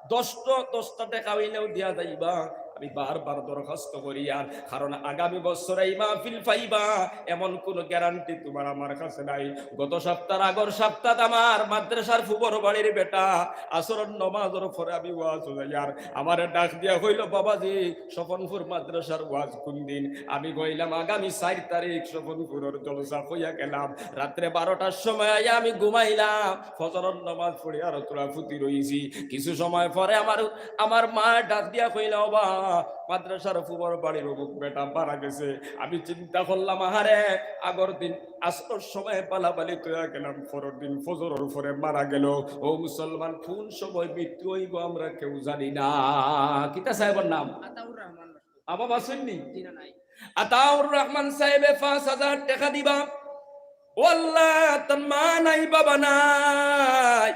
দশটা, দশটা টেকা অইলেও দিয়া যাইবা। আমি বারবার দরখাস্ত করিয়ার, কারণ আগামী বছর এই মাহফিল পাইবা, এমন কুনু গ্যারান্টি তুমার আমার কাছে নাই। গত সপ্তাহর আগর সপ্তাহত আমার মাদ্রাসার ফুবর বাড়ির বেটা আসরর নমাজর পরে আমি ওয়াজো যাইয়ার, আমারে ডাক দিয়া কইলো, "বাবাজি, স্বপনপুর মাদ্রাসার ওয়াজ কুন দিন?" আমি কইলাম, "আগামী চাইর তারিখ স্বপনপুরর জলসা।" কইয়া গেলাম। রাত্রে বারোটার সময় আইয়া আমি ঘুমাইলাম, ফজরর নমাজ পড়িয়া আর থুড়া ফুতি রইছি। কিছু সময় পরে আমার, আমার মা ডাক দিয়া কইলা, "ওবা, মাদ্রাসার ফুবর বাড়ির অমুক বেটা মারা গেছে।" আমি চিন্তা করলাম, আহারে, আগর দিন আসরর সময় বালাবালি তইয়া গেলাম, পরর দিন ফজরর পরে মারা গেল। ও মুসলমান, কুন সময় মৃত্যু অইবো আমরা কেউ জানি না। কিতা সাহেবর নাম? আতাউর রহমান। বাবা, বাবা শুননি? জি না, নাই। আতাউর রহমান সাহেবে পাঁচ হাজার টেকা দিবা। ও আল্লাহ, তান মা নাই, বাবা নাই,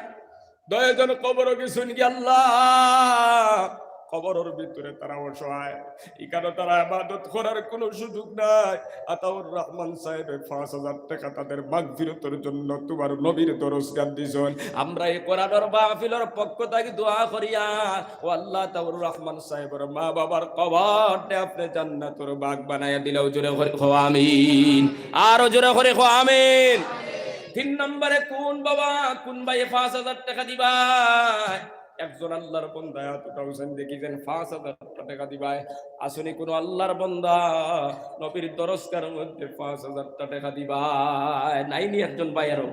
দুইজন কবরো গেছইন গি আল্লাহ। কবরর ভিতরে তারা অসহায়, ইখানো তারা ইবাদত করার কুনু সুযোগ নাই। আতাউর রহমান সাহেবে পাঁচ হাজার টেকা তাদের মাগফিরতর জন্য তুমার নবীর দরসগাত দিছইন। আমরা ই কোরআনর মাহফিলর পক্ষ থাকি দোয়া করিয়ার, ও আল্লাহ, আতাউর রহমান সাহেবর মা-বাবার কবররে আপনে জান্নাতর বাগ বানাইয়া দিলাও। জোরে করি কও আমিন, আরো জোরে করি কও আমিন। তিন নম্বরে কুন বাবা, কুন ভাইয়ে পাঁচ হাজার টেকা দিবা? একজন আল্লাহর বন্দা আত উঠাইছইন, দেখি যেন পাঁচ হাজার টেকা দিবায়। আছইন নি কুনু আল্লাহর বন্দা নবীর দরসগার মধ্যে পাঁচ হাজার টেকা দিবায়? নাই নি একজন ভাই আরো?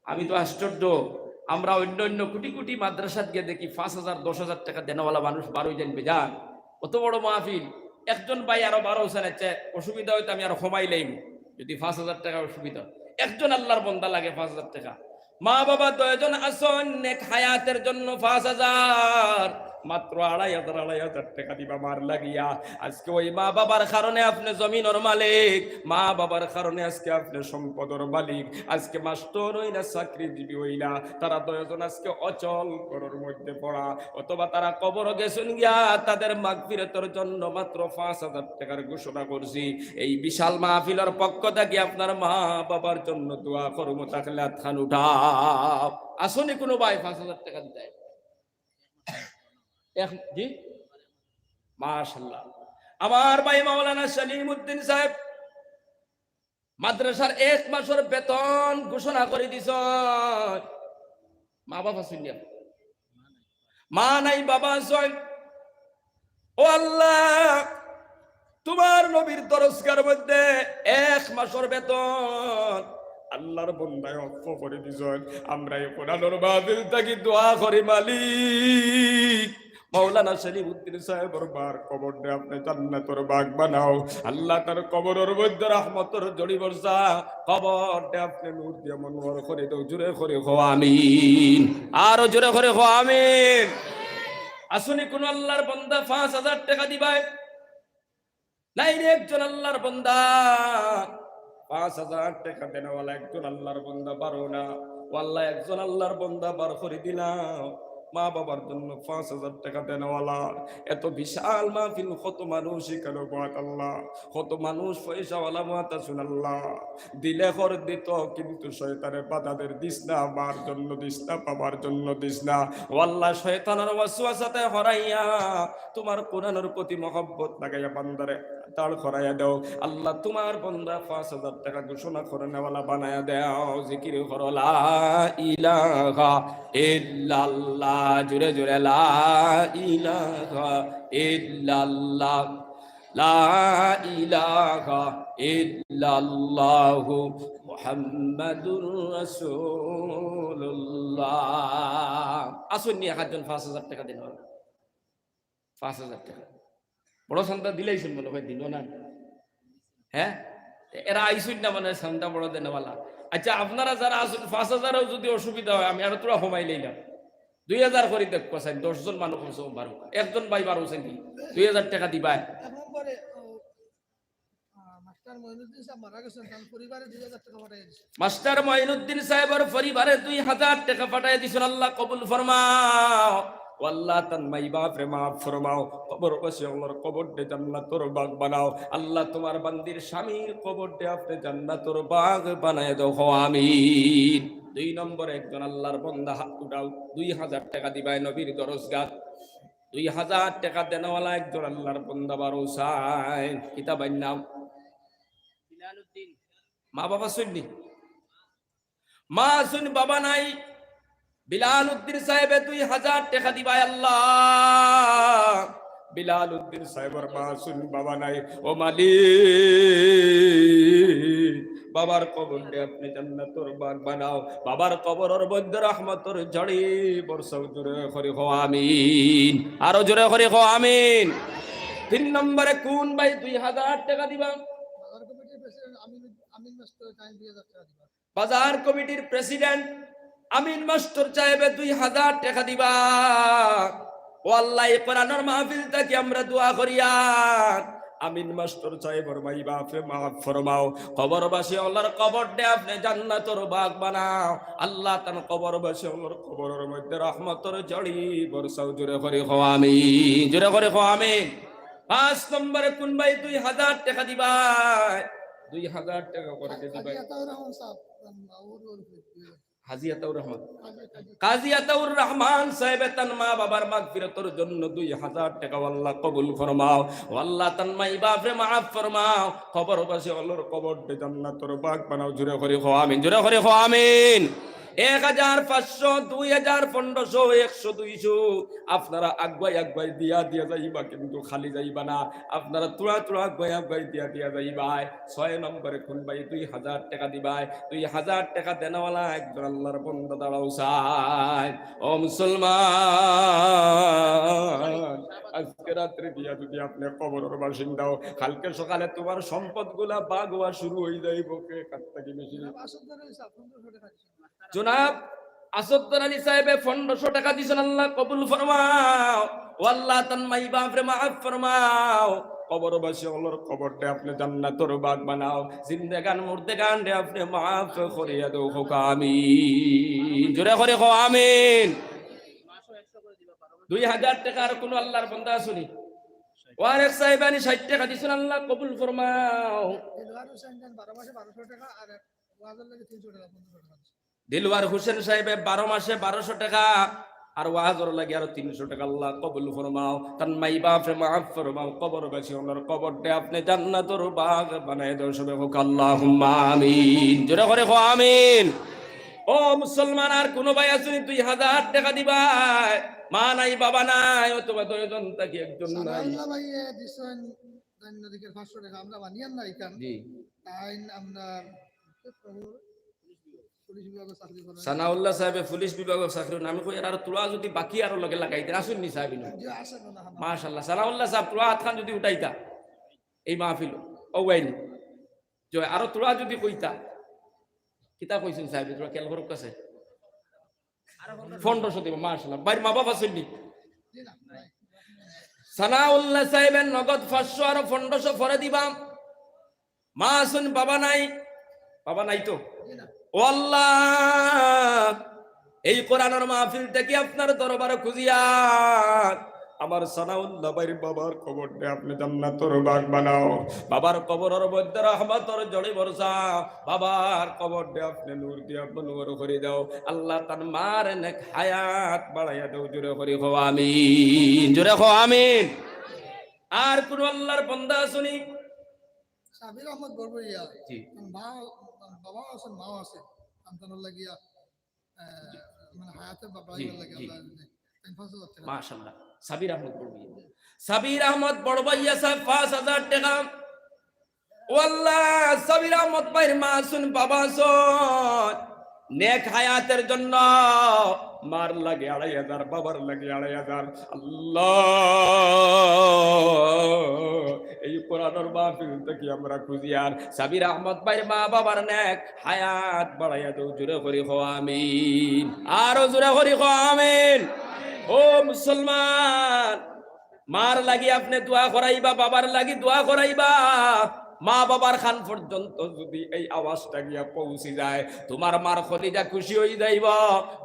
আমি তো আশ্চর্য, আমরা অইন্য অইন্য কুটি কুটি মাদ্রাসাত গিয়া দেখি পাঁচ হাজার, দশ হাজার টেকা দেনেওয়ালা মানুষ বার অইযাইন বেজান। অত বড় মাহফিল, একজন ভাই আরো বার অইছইন, আচ্ছা, অসুবিধা অয় তো আমি আরো কমাইলাইমু, যুদি পাঁচ হাজার টেকা অসুবিধা অয়। একজন আল্লাহর বন্দা লাগে পাঁচ হাজার টেকা। মা-বাবা দুইজন আছইন, নেক হায়াতের জন্য পাঁচ হাজার, মাত্র আড়াই হাজার, আড়াই হাজার টেকা দিবা মার লাগিয়া। আজকে ওই মা-বাবার কারণে আপনে জমিনর মালিক, মা-বাবার কারণে আজকে আপনে সম্পদর মালিক। আজকে মাস্টর অইলা, চাকরিজীবী অইলা, তারা দুইজন আজকে অচল ঘরর মধ্যে পড়া, অথবা তারা কবরো গেছইন গিয়া, তাদের মাগফিরতর জন্য মাত্র পাঁচ হাজার টেকার ঘোষণা করছি। এই বিশাল মাহফিলর পক্ষ থাকি আপনার মা-বাবার জন্য দোয়া করমু, থাকলে আতখান উঠাও। আছইন নি কুনু ভাই পাঁচ হাজার টেকা দিতায়? এক-, জি? মাশাআল্লাহ। আমার ভাই মাওলানা সলিমউদ্দিন সাহেব মাদ্রাসার এক মাসর বেতন ঘোষণা করি দিছইন। মা-বাপ আছইন নি? মা নাই, বাবা আছইন। ও আল্লাহ, তুমার নবীর দরসগার মধ্যে এক মাসর বেতন আল্লাহর বন্দায় ওয়াকফ করি দিছইন। আমরা ই কোরআনর মাহফিল থাকি দোয়া করি, মালিক, মাওলানা সলিমউদ্দিন সাহেবর মার কবররে আপনে জান্নাতর বাগ বানাও। আল্লাহ, তার কবরর মধ্যে রহমতর ঝড়ি বর্ষা, কবররে আপনে নূর দিয়া মনোহর করি দেও। জোরে করি কও আমিন, আরো জোরে করি কও আমিন। আছইন নি কুনু আল্লাহর বন্দা পাঁচ হাজার টেকা দিবায়? নাই রে, একজন আল্লাহর বন্দা, পাঁচ হাজার টেকা দেনেওয়ালা একজন আল্লাহর বন্দা বারো না। ও আল্লাহ, একজন আল্লাহর বন্দা বার করি দিলাও। মা-বাবার জন্য পাঁচ হাজার টেকা দেনেওয়ালা। এত বিশাল মাহফিল, কত মানুষ ইখানো বওয়াত আল্লাহ, কত মানুষ পয়সাওয়ালা বওয়াত আছইন আল্লাহ। দিলে কর দিত, কিন্তু শয়তানে বাধা দের, দিস না, মার জন্য দিস না, বাবার জন্য দিস না। ও আল্লাহ, শয়তানর ওয়াসওয়াসাতে হরাইয়া তুমার কোরআনর প্রতি মহব্বত লাগাইয়া বান্দারে দাঁড় করাইয়া দেও। আল্লাহ, তুমার বন্দা পাঁচ হাজার টেকা ঘোষণা করেনেওয়ালা বানাইয়া দেও। জিকির করো, লা ইলাহা ইল্লাল্লাহ, জোরে জোরে, লা ইলাহা ইল্লাল্লাহ, লা ইলাহা ইল্লাল্লাহু মুহাম্মাদুর রাসূলুল্লাহ। আছইন নি একজন পাঁচ হাজার টেকা দেনেওয়ালা? পাঁচ হাজার টেকা। বড় চান্দা দিলাইছইন মনে অয়, দিলো না? হ্যাঁ? এরা আইছইন না মানে চান্দা বড় দেনেওয়ালা। আচ্ছা, আপনারা যারা আছইন, পাঁচ হাজারও যুদি অসুবিধা অয়, আমি আরো থুড়া কমাইলাইলাম। দুই হাজার করি দেখউক্কা চাইন, দশ জন মানুষ কমসে কম বারউক্কা। একজন ভাই বারউছইন নি? দুই হাজার টেকা দিবায়। এক নম্বরে, ও, আহ, মাস্টার মঈনুদ্দিন সাহেব মারা গেছইন, তান পরিবারে দুই হাজার টেকা পাঠাইয়া দিছইন। মাস্টার মঈনুদ্দিন সাহেবর পরিবারে দুই হাজার টেকা পাঠাইয়া দিছইন, আল্লাহ কবুল ফরমাও। ও আল্লাহ, তান মাই-বাপরে মাফ ফরমাও, কবরবাসী অকলর কবররে জান্নাতর বাগ বানাও। আল্লাহ, তুমার বান্দির স্বামীর কবররে আপনে জান্নাতর বাগ বানাইয়া দেও, কও আমিন। দুই নম্বরে একজন আল্লাহর বন্দা আত উঠাও, দুই হাজার টেকা দিবায় নবীর দরসগাত। দুই হাজার টেকা দেনেওয়ালা একজন আল্লাহর বন্দা বারউছইন। কিতা ভাইর নাম? বিলাল উদ্দিন। মা-বাপ আছইন নি? মা আছইন, বাবা নাই। বিলাল উদ্দিন সাহেবে দুই হাজার টেকা দিবায় আল্লাহ। বিলাল উদ্দিন সাহেবর মা আছইন, বাবা নাই। ও মালিক, বাবার কবররে আপনে জান্নাতর বাগ বানাও। বাবার কবরর মধ্যে রহমতর ঝড়ি বর্ষাও। জোরে করি কও আমিন, আরো জোরে করি কও আমিন। তিন নম্বরে কুন ভাই দুই হাজার টেকা দিবা? বাজার কমিটির প্রেসিডেন্ট আমিন, আমিন মাস্টার চাইন দুই হাজার টেকা দিবা। বাজার কমিটির প্রেসিডেন্ট আমিন মাস্টার সাহেবে দুই হাজার টেকা দিবা। ও আল্লাহ, ই কোরআনর মাহফিল থাকি আমরা দোয়া করিয়ার, আমিন মাস্টর সাহেবর মাই বাপরে মাফ ফরমাও, কবরবাসী অকলর কবররে আপনে জান্নাতর বাগ বানাও। আল্লাহ তান কবরবাসী অকলর কবরর মধ্যে রহমতর ঝড়ি বরসাও। জোরে করি কও আমিন, জোরে করি কও আমিন। পাঁচ নম্বরে কুন ভাই দুই হাজার টেকা দিবায়? দুই হাজার টেকা করি দিবায়। কাজী আতাউর রহমান সাহেব, ওর, ওর, ওর, হাজী আতাউর রহমান। কাজী আতাউর রহমান সাহেবে তান মা বাবার মাগফিরাতর জন্য দুই হাজার টেকা, ও আল্লাহ কবুল ফরমাও। ও আল্লাহ তান মাই বাপরে মাফ ফরমাও, কবরবাসী অকলর কবররে জান্নাতর বাগ বানাও। জোরে করি কও আমিন, জোরে করি কও আমিন। এক হাজার, পাঁচশো, দুই হাজার, পনেরোশো, একশো, দুইশো, আপনারা আগুয়াই আগুয়াই দিয়া দিয়া যাইবা, কিন্তু খালি যাইবা না। আপনারা থুড়া থুড়া আগুয়াই আগুয়াই দিয়া দিয়া যাইবায়। ছয় নম্বরে কুন ভাই দুই হাজার টেকা দিবায়? দুই হাজার টেকা দেনেওয়ালা একজন আল্লাহর বন্দা দাঁড়াও চাই। ও মুসলমান, আজকে রাত্রে দিয়া যদি আপনে কবরর বাসিন্দা অও, কালকে সকালে তুমার সম্পদগুলা বাগ অওয়া শুরু অই যাইবো। কে কার থাকি বেশি? জনাব আসাদুদ্দিন আলী সাহেবে পনেরোশো টেকা দিছইন, আল্লাহ কবুল ফরমাও। ও আল্লাহ, তান মাই বাপরে মাফ ফরমাও। কবরবাসী অকলর কবররে আপনে জান্নাতর বাগ বানাও। জিন্দেগান মুর্দেগানরে আপনে মাফ করিয়া দেও, কউক্কা আমিন। জোরে করি কও আমিন। দুই হাজার টেকা আর কুনু আল্লাহর বন্দা আছইন নি? ও আরেক সাহেব আনি ষাইট টেকা দিছইন, আল্লাহ কবুল ফরমাও। দিলওয়ার হোসেন খান বারো মাসে বারোশো টেকা আর ওয়াজর লাগি তিনশো টেকা, পনেরোশো টেকা দিছইন। দিলওয়ার হোসেন সাহেবে বারো মাসে বারোশো টেকা আর ওয়াজর লাগি আরো তিনশো টেকা, আল্লাহ কবুল ফরমাও। তান মাই বাপরে মাফ ফরমাও, কবরবাসী অকলর কবররে আপনে জান্নাতর বাগ বানাই দেও। সবে কউক্কা আল্লাহুম্মা আমিন। জোরে করি কও আমিন। ও মুসলমান, আর কুনু ভাই আছইন নি দুই হাজার টেকা দিবায়? মা নাই, বাবা নাই, অথবা দুইজন থাকি একজন নাই। সানাউল্লাহ ভাইয়ে দিছইন, দৈন্য দিকের পাঁচশো টেকা, আমরা বানিয়ার না ইখান। জি। তাইন আমরা পুলিশ বিভাগে চাকরি করেন। সানাউল্লাহ সাহেবে পুলিশ বিভাগো চাকরি করেন। আমি কই, আর, আর থুড়া যদি বাকি আরো লগে লাগাইতা, আছইন নি সাহেব ইনো? জি, আছেন ওনারা। মাশাআল্লাহ, সানাউল্লাহ সাহেব, থুড়া আতখান যদি উঠাইতা এই মাহফিলো, ও ওয়াইনি। জি, আরো থুড়া যদি কইতা, কিতা কইছইন সাহেব, থুড়া খেয়াল করউক্কা চাই। পনেরোশো দিবা, মাশাআল্লাহ। ভাইর মা বাপ আছইন নি? সানাউল্লাহ সাহেবে নগদ পাঁচশো আর পনেরোশো পরে দিবা। মা আছইন, বাবা নাই? বাবা নাই তো? ও আল্লাহ, এই কোরআনর মাহফিল থাকি আপনার দরবারে খুজিয়ার আমার সানাউল্লাহ ভাইর বাবার কবররে আপনে জান্নাতর বাগ বানাও। বাবার কবরর মধ্যে রহমতর ঝড়ি বরসাও। বাবার কবররে আপনে নূর দিয়া মনোহর করি দেও। আল্লাহ, তান মার নেক হায়াত বাড়াইয়া দেও। জোরে করি কও আমিন, জোরে কও আমিন। আর কুনু আল্লাহর বন্দা আছইন নি? সাবির আহমদ বড়বইয়া। জি। তান মা, তান বাবাও আছইন, মাও আছইন। সন্তানর লাগিয়া, আহ, মানে হায়াতে বাবা জি, ইবার লাগিয়া জি। আল্লাহ তাইন পাঁচ হাজার টেকা। মাশাআল্লাহ। সাবির আহমদ বড়বইয়া। সাবির আহমদ বড়বইয়া সাহেব পাঁচ হাজার টেকা। ও আল্লাহ, সাবির আহমদ ভাইর মা আছইন, বাবা আছইন, নেক হায়াতের জন্য মার লাগি আড়াই হাজার, বাবার লাগি আড়াই হাজার। আল্লাহ, এই কোরআনর মাহফিল থাকি আমরা খুজিয়ার সাবির আহমদ ভাইর মা বাবার নেক হায়াত বাড়াইয়া দেও। জোরে করি কও আমিন, আরো জোরে করি কও আমিন। ও মুসলমান, মার লাগি আপনে দোয়া করাইবা, বাবার লাগি দোয়া করাইবা। মা বাবার কান পর্যন্ত যদি এই আওয়াজটা গিয়া পৌঁছি যায়, তুমার মার কলিজা খুশি অই যাইবো,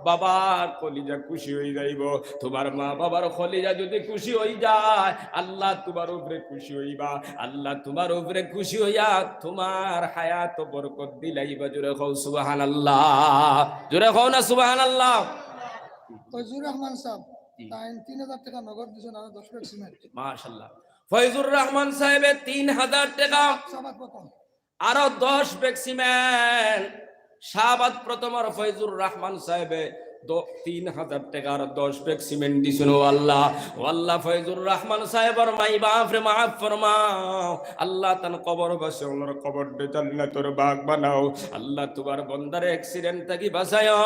বাবার কলিজা খুশি অই যাইবো। তুমার মা বাবার কলিজা যদি খুশি অই যায়, আল্লাহ তুমার উপরে খুশি অইবা। আল্লাহ তুমার উপরে খুশি অইয়া তুমার হায়াতো বরকত দিলাইবা। জোরে কও সুবহানাল্লাহ, জোরে কও না সুবহানাল্লাহ। ফয়জুর রহমান সাহেব, জি। তাইন তিন হাজার টেকা নগদ দিছইন, আরো দশ ব্যাগ সিমেন্ট। মাশাআল্লাহ। ফয়জুর রহমান সাহেবে তিন হাজার টেকা, শাহবাগ প্রথম। আরো দশ ব্যাগ সিমেন্ট। শাহবাগ প্রথমর ফয়জুর রহমান সাহেবে দ-, তিন হাজার টেকা আর দশ ব্যাগ সিমেন্ট দিছইন। ও আল্লাহ, ও আল্লাহ, ফয়জুর রহমান সাহেবর মাই বাপরে মাফ ফরমাও। আল্লাহ, তান কবরবাসী অকলর কবররে জান্নাতর বাগ বানাও। আল্লাহ, তুমার বন্দারে accident থাকি বাঁচাইও।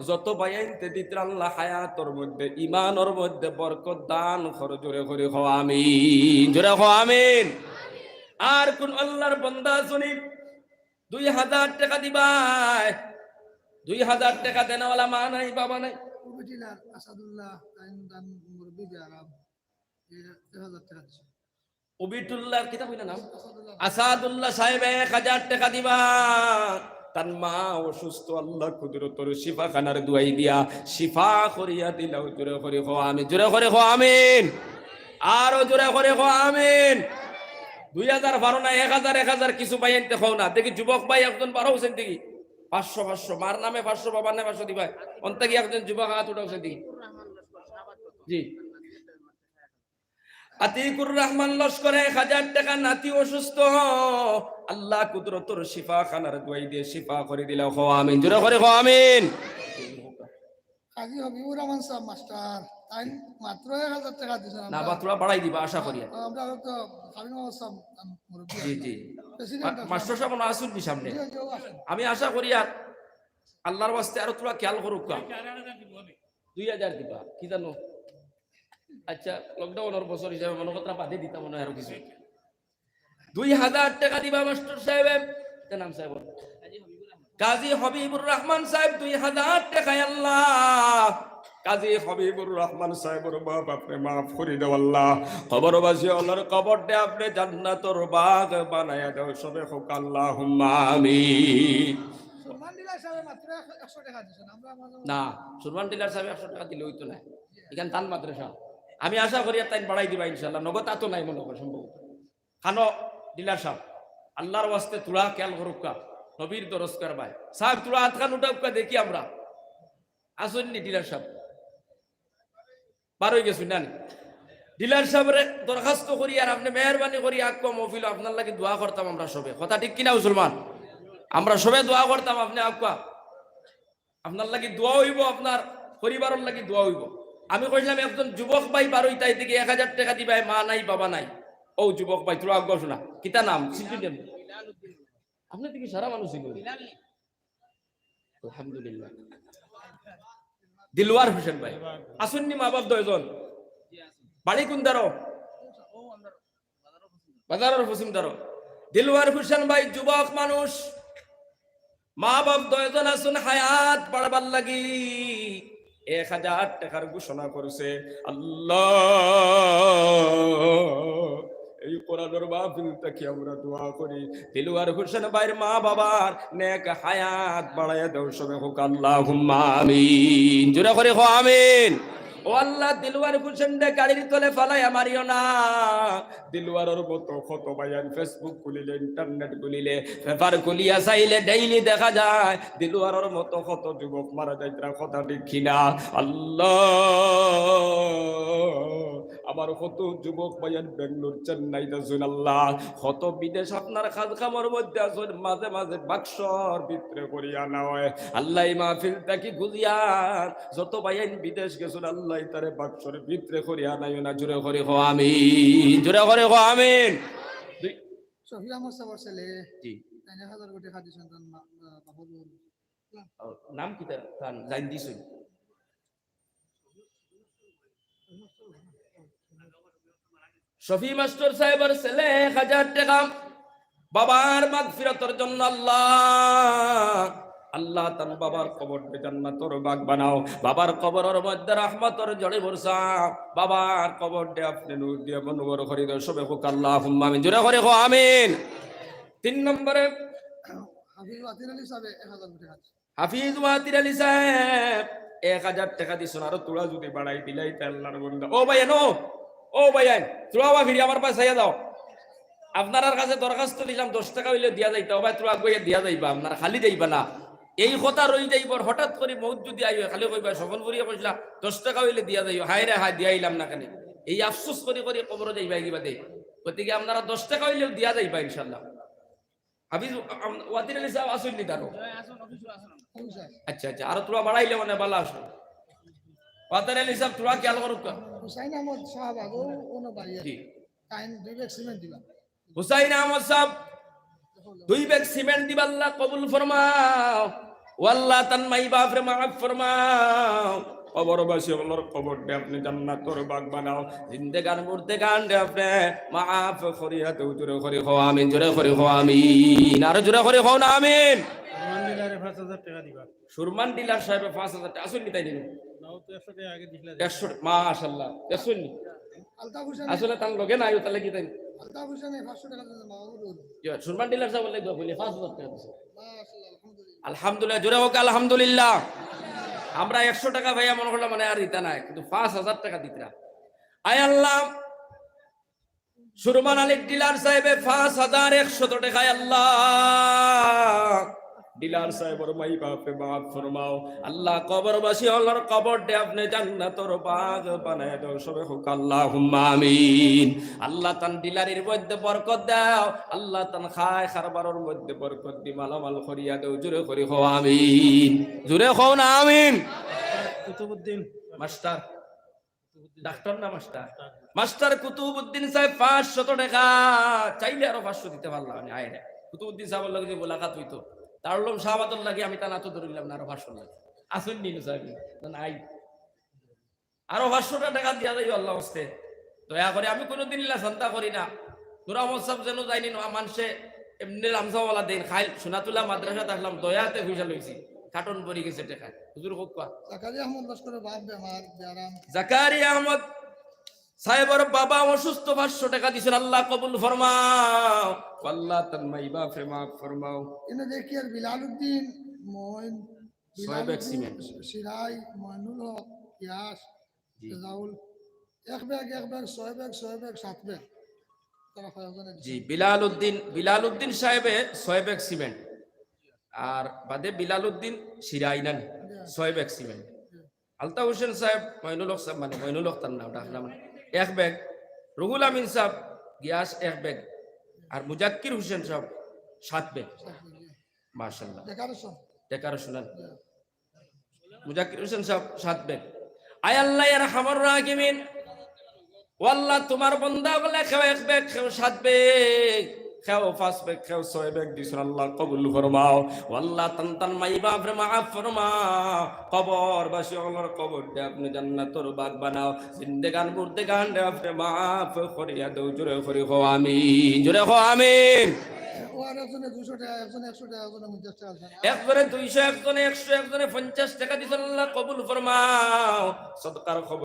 যত ভাইয়াইন্তে দিতরা আল্লাহ হায়াতর মধ্যে, ইমানর মধ্যে বরকত দান করো। জোরে করি কও আমিন, জোরে কও আমিন। আর কুন আল্লাহর বন্দা আছইন নি দুই হাজার টেকা দিবায়? দুই হাজার টেকা দেনেওয়ালা মা নাই, বাবা নাই? কমিটির আসাদুল্লাহ, তাইন দান মুরব্বি বেয়ারাম, এ এক হাজার টেকা দিছে। উবিটুল্লাহ, কিতা কইলা নাম? আসাদুল্লাহ সাহেব এক হাজার টেকা দিবা। তান মা অসুস্থ, আল্লাহ কুদরতর শিফাখানার দুয়াই দিয়া শিফা করিয়া দিলাও। জোরে করি কও আমিন, জোরে করি কও আমিন, আরো জোরে করি কও আমিন। দুই হাজার পারো না, এক হাজার, এক হাজার কিছু ভাইয়াইন্তে কও না। দেখি যুবক ভাই একজন বারো অইছইন দেখি। পাঁচশো, পাঁচশো, মার নামে পাঁচশো, বাবার নামে পাঁচশো দিবা। অন থাকি একজন যুবক আত উঠাও অইছইন দেখি। জি। আতিকুর রহমান লস্কর এক হাজার টেকা, নাতি অসুস্থ, আল্লাহ কুদরতর শিফাখানার দুয়াই দিয়া শিফা করি দিলাও। কও আমিন, জোরে করি কও আমিন। কাজী হবিবুর রহমান সাহেব মাস্টার, তাইন মাত্র এক হাজার টেকা দিছইন। না, আমরা বা থুড়া বাড়াই দিবা আশা করি। আমরা তো হাবিব মোহাম্মদ সাহেব, আম, মুরব্বী জি, আছেন। জি। প্রেসিডেন্ট মা-, আছেন। মাস্টার সাহেব মনো আছইন নি সামনে? জি, জি, ও আছেন। আমি আশা করি আর আল্লাহর ওয়াস্তে আরো থুড়া খেয়াল করউক্কা। দুই হাজার দিবা, কি জানো? আচ্ছা, লকডাউনর বছর হিসাবে মনো কররা বাদে দিতা মনো অয় আরো কিছু। দুই হাজার টেকা দিবা মাস্টার সাহেব। কিতা নাম সাহেব? কাজী হবিবুর রহমান সাহেব, দুই হাজার টেকা। আল্লাহ, কাজী হবিবুর রহমান সাহেবর মা বাপরে মাফ করি দেও আল্লাহ। কবরবাসী অকলর কবররে আপনে জান্নাতর বাগ বানাইয়া দেও। সবে কউক্কা আল্লাহুম্মা আমিন। সুরমান ডিলার সাহেব মাত্র এক-, একশো টেকা দিছইন। আমরা, আমরা না, সুরমান ডিলার সাহেব একশো টেকা দিলে অইতো না। ইখান তান মাদ্রাসা। আমি আশা করি আর তাইন বাড়াই দিবা ইনশাআল্লাহ। নগদ আতো নাই মনো অয় সম্ভবত। খানো ডিলার সাহেব, আল্লাহর ওয়াস্তে থুড়া খেয়াল করউক্কা, নবীর দরজগার ভাই। সাহেব, থুড়া আতখান উঠাউক্কা দেখি আমরা। আছইন নি ডিলার সাহেব? বার অই গেছইন না নি? ডিলার সাহেবরে দরখাস্ত করি আর আপনে মেহেরবানি করি আউক্কা মহফিলো, আপনার লাগি দোয়া করতাম আমরা সবে। কথা ঠিক কিনা মুসলমান? আমরা সবে দোয়া করতাম, আপনে আউক্কা। আপনার লাগি দোয়া অইবো, আপনার পরিবারর লাগি দোয়া অইবো। আমি কইছিলাম একজন যুবক ভাই বার অইতা, এদিকে এক হাজার টেকা দিবা, মা নাই, বাবা নাই। ও যুবক ভাই, থুড়া আউক্কা হুনা। কিতা নাম? চিনছইন নি? আপনে দেখি সারা মানুষ চিনইন। আলহামদুলিল্লাহ। দিলওয়ার হোসেন ভাই। আছইন নি মা বাপ দুইজন? বাড়ি কুন দারো? বাজারর পশ্চিম দারো। দিলওয়ার হোসেন ভাই যুবক মানুষ। মা বাপ দুইজন আছইন হায়াত বাড়াবার লাগি এক হাজার টেকার ঘোষণা করছে। আল্লাহ, এই কোরআনর মাহফিল থাকি আমরা দোয়া করি, দিলওয়ার হোসেন ভাইর মা বাবার নেক হায়াত বাড়াইয়া দেও। সবে কউক্কা আল্লাহুম্মা আমিন। জোরে করি কও আমিন। ও আল্লাহ, দিলওয়ার হোসেনরে গাড়ির তলে ফালাইয়া মারিও না। দিলওয়ারর মতো কত ভাইয়াইন Facebook খুলিলে, internet খুলিলে, paper খুলিয়া চাইলে daily দেখা যায় দিলওয়ারর মতো কত যুবক মারা যাইতরা। কথা ঠিক কিনা? আল্লাহ, আমার কত যুবক ভাইয়াইন বেঙ্গালোর, চেন্নাইত আছইন আল্লাহ, কত বিদেশ আপনার কাজ কামর মধ্যে আছইন, মাঝে মাঝে বাক্সর ভিতরে করিয়া আনা অয়। আল্লাহ, এই মাহফিল থাকি খুজিয়া যত ভাইয়াইন বিদেশ গেছইন, আল্লাহ, তারে বাক্সর ভিতরে করিয়া আনাইও না। জোরে করি কও আমিন, জোরে করি কও আমিন। দুই- শফি আহমদ সাহেবর ছেলে, জি। তাইন এক হাজার কোটি খাদি সন্তান মা-, মা-, বাবা বল। ও, নাম কিতা তান? জাইন দিছইন। শফি মাস্টার সাহেবর ছেলে এক হাজার টেকা। বাবার মাগফিরাতর জন্য আল্লাহ, আল্লাহ তান বাবার কবররে জান্নাতর বাগ বানাও, বাবার কবরর মধ্যে রহমতর ঝড় বর্ষাও, বাবার কবররে আপনে নূর দিয়া মনোহর করি দেও। সবে কউক্কা আল্লাহুম্মা আমিন। জোরে করি কও আমিন। তিন নম্বরে হাফিজ ওয়াতির আলী সাহেব এক হাজার কোটি খাদি। হাফিজ ওয়াতির আলী সাহেব এক হাজার টেকা দিছইন, আরো থুড়া যুদি বাড়াই দিলাইতা আল্লাহর বন্দা। ও ভাইয়াইন, ও, ও ভাইয়াইন, থুড়া বা ফিরি আমার পাশে চাইয়া যাও। আপনারার কাছে দরখাস্ত দিলাম, দশ টেকা অইলে দিয়া যাইতা। ও ভাই, থুড়া আগুয়াইয়া দিয়া যাইবা, আপনারা খালি যাইবা না। এই কথা রই যাইবো, হঠাৎ করি মউত যুদি আয়, খালি কইবা, "স্বপন ফুরিয়ে কইছলা, দশ টেকা অইলে দিয়া যাইও, হায় রে হায়, দিয়া আইলাম না কেনে।" এই আফসোস করি করি কবরো যাইবা কিবাদে। গতিকে আপনারা দশ টেকা অইলেও দিয়া যাইবা ইনশাআল্লাহ। হাফিজ, আম, ওয়াতির আলী সাহেব আছইন নি দারো? আচ্ছা, আচ্ছা, আরো থুড়া বাড়াইলে মানে ভালা অইতো। ওয়াতির আলী সাহেব থুড়া খেয়াল করউক্কা। হুসাইন আহমদ শাহবাগ, ও, অনো বাড়ি। জি। তাইন দুই ব্যাগ সিমেন্ট দিবা। হুসাইন আহমদ সাহেব দুই ব্যাগ সিমেন্ট দিবা, আল্লাহ কবুল ফরমাও। ও আল্লাহ, তান মাই বাপরে মাফ ফরমাও। কবরবাসী অকলর কবররে আপনে জান্নাতর বাগ বানাও। জিন্দেগান মুর্দেগানরে আপনে মাফ করিয়া দেও। জোরে করি কও আমিন, জোরে করি কও আমিন, আরো জোরে করি কও না আমিন। সুরমান ডিলারে পাঁচ হাজার টেকা দিবা। সুরমান ডিলার সাহেবে পাঁচ হাজার টেকা। আছইন নি তাইন? না, ও তো একশো টেকা আগে দিছলা। একশো, মাশাআল্লাহ। আছইন নি? আলতাফ হোসেন। আসলে তান লগে নাই, ও তাইলে কিতা? আলতাফ হোসেনে পাঁচশো টেকা দিছে, মাহমুদ হল। ইয়া, সুরমান ডিলার সাহেব বললে দোয়া কইলে পাঁচ হাজার টেকা দিছে। মাশাআল্লাহ, আলহামদুলিল্লাহ। আলহামদুলিল্লাহ, জোরে হোক আলহামদুলিল্লাহ। আমরা একশো টেকা পাইয়া মনে করলাম মানে আর দিতা নাই, কিন্তু পাঁচ হাজার টেকা দিতরা। আয় আল্লাহ, সুরমান আলীর ডিলার সাহেবে পাঁচ হাজার একশত টেকা, আয় আল্লাহ। ডিলার সাহেবর মাই বাপরে মাফ ফরমাও। আল্লাহ, কবরবাসী অকলর কবররে আপনে জান্নাতর বাগ বানাইয়া দেও। সবে হোক আল্লাহুম্মা আমিন। আল্লাহ, তান ডিলারির মধ্যে বরকত দেও। আল্লাহ, তান খায় কারবারর মধ্যে বরকত দি মালামাল করিয়া দেও। জোরে করি কও আমিন। জোরে কও না আমিন। কুতুবুদ্দিন। মাস্টার। ডাক্তার না মাস্টার? মাস্টার কুতুবুদ্দিন সাহেব পাঁচশত টেকা, চাইলে আরো পাঁচশো দিতে পারলাম আমি, আয় রে। কুতুবুদ্দিন সাহেবর লগে যে মোলাকাত অইতো, তার লম শাহবাদর লাগি আমি তান আতো ধরিলাম না, আরো পাঁচশো লাগে। আসুন নি সাহেব, না, নাই। আরো পাঁচশো টেকা দিয়া যাইও আল্লাহ হস্তে। দয়া করি, আমি কোনোদিন ইলা চিন্তা করি না। নুর আহমদ সাহেব যেন যাইনি, নোয়া মানষে এমনে লামসাওয়ালা দেন, খাইল সোনাতুল্লাহ মাদ্রাসাত আসলাম, দয়াতে পয়সা লইছি, কার্টন ভরি গেছে টেকা। হুজুর হোক কয়া। জাকারিয়া আহমদ লস্করের বাপ বেমার, বেয়ারাম। জাকারিয়া আহমদ সাহেবর বাবা অসুস্থ, পাঁচশো টেকা দিছেন, আল্লাহ কবুল ফরমাও। আল্লাহ তান মাই বাপরে মাফ ফরমাও। এনে দেখি আর বিলাল উদ্দিন, মইন, ছয় ব্যাগ বিলাল উদ্দিন, সিমেন্ট। সিরাই, মইনুল হক, ইয়াস, জি। রেজাউল, এক ব্যাগ, এক ব্যাগ, ছয় ব্যাগ, ছয় ব্যাগ, সাত ব্যাগ। তারা কয়েকজনে দিছে। জি, বিলাল উদ্দিন, বিলাল উদ্দিন সাহেবে ছয় ব্যাগ সিমেন্ট। আর বাদে বিলাল উদ্দিন সিরাই নানি, জি। ছয় ব্যাগ সিমেন্ট। জি। আলতাফ হোসেন সাহেব, মইনুল হক সাহেব, মানে মইনুল হক তার নাম, ডাক নাম, এক ব্যাগ। রুহুল আমিন সাহেব, গ্যাস এক ব্যাগ। আর মুজাক্কির হোসেন সাহেব, সাত ব্যাগ। সাত ব্যাগ, জি। মাশাআল্লাহ। ডেকোরেশন। ডেকোরেশন। জি। মুজাক্কির হোসেন সাহেব, সাত ব্যাগ। আয় আল্লাহ, ইয়া আরহামার রাহিমিন, ও আল্লাহ, তোমার বন্দা অকলে কেউ এক ব্যাগ, কেউ সাত ব্যাগ, কেউ পাঁচ ব্যাগ, কেউ ছয় ব্যাগ দিছইন, আল্লাহ কবুল ফরমাও। ও আল্লাহ, তান তান মাই বাপরে মাফ ফরমাও। কবরবাসী অকলর কবররে আপনে জান্নাতর বাগ বানাও। জিন্দেগান মুর্দেগানরে আপনে মাফ করিয়া দেও। জোরে করি কও আমিন, জোরে কও আমিন। ও আর একজনে দুইশো টেকা, একজনে একশো টেকা, একজনে পঞ্চাশ টেকা দিছইন। একজনে দুইশো, একজনে একশো, একজনে পঞ্চাশ টেকা দিছইন, আল্লাহ কবুল ফরমাও। সদকার খবর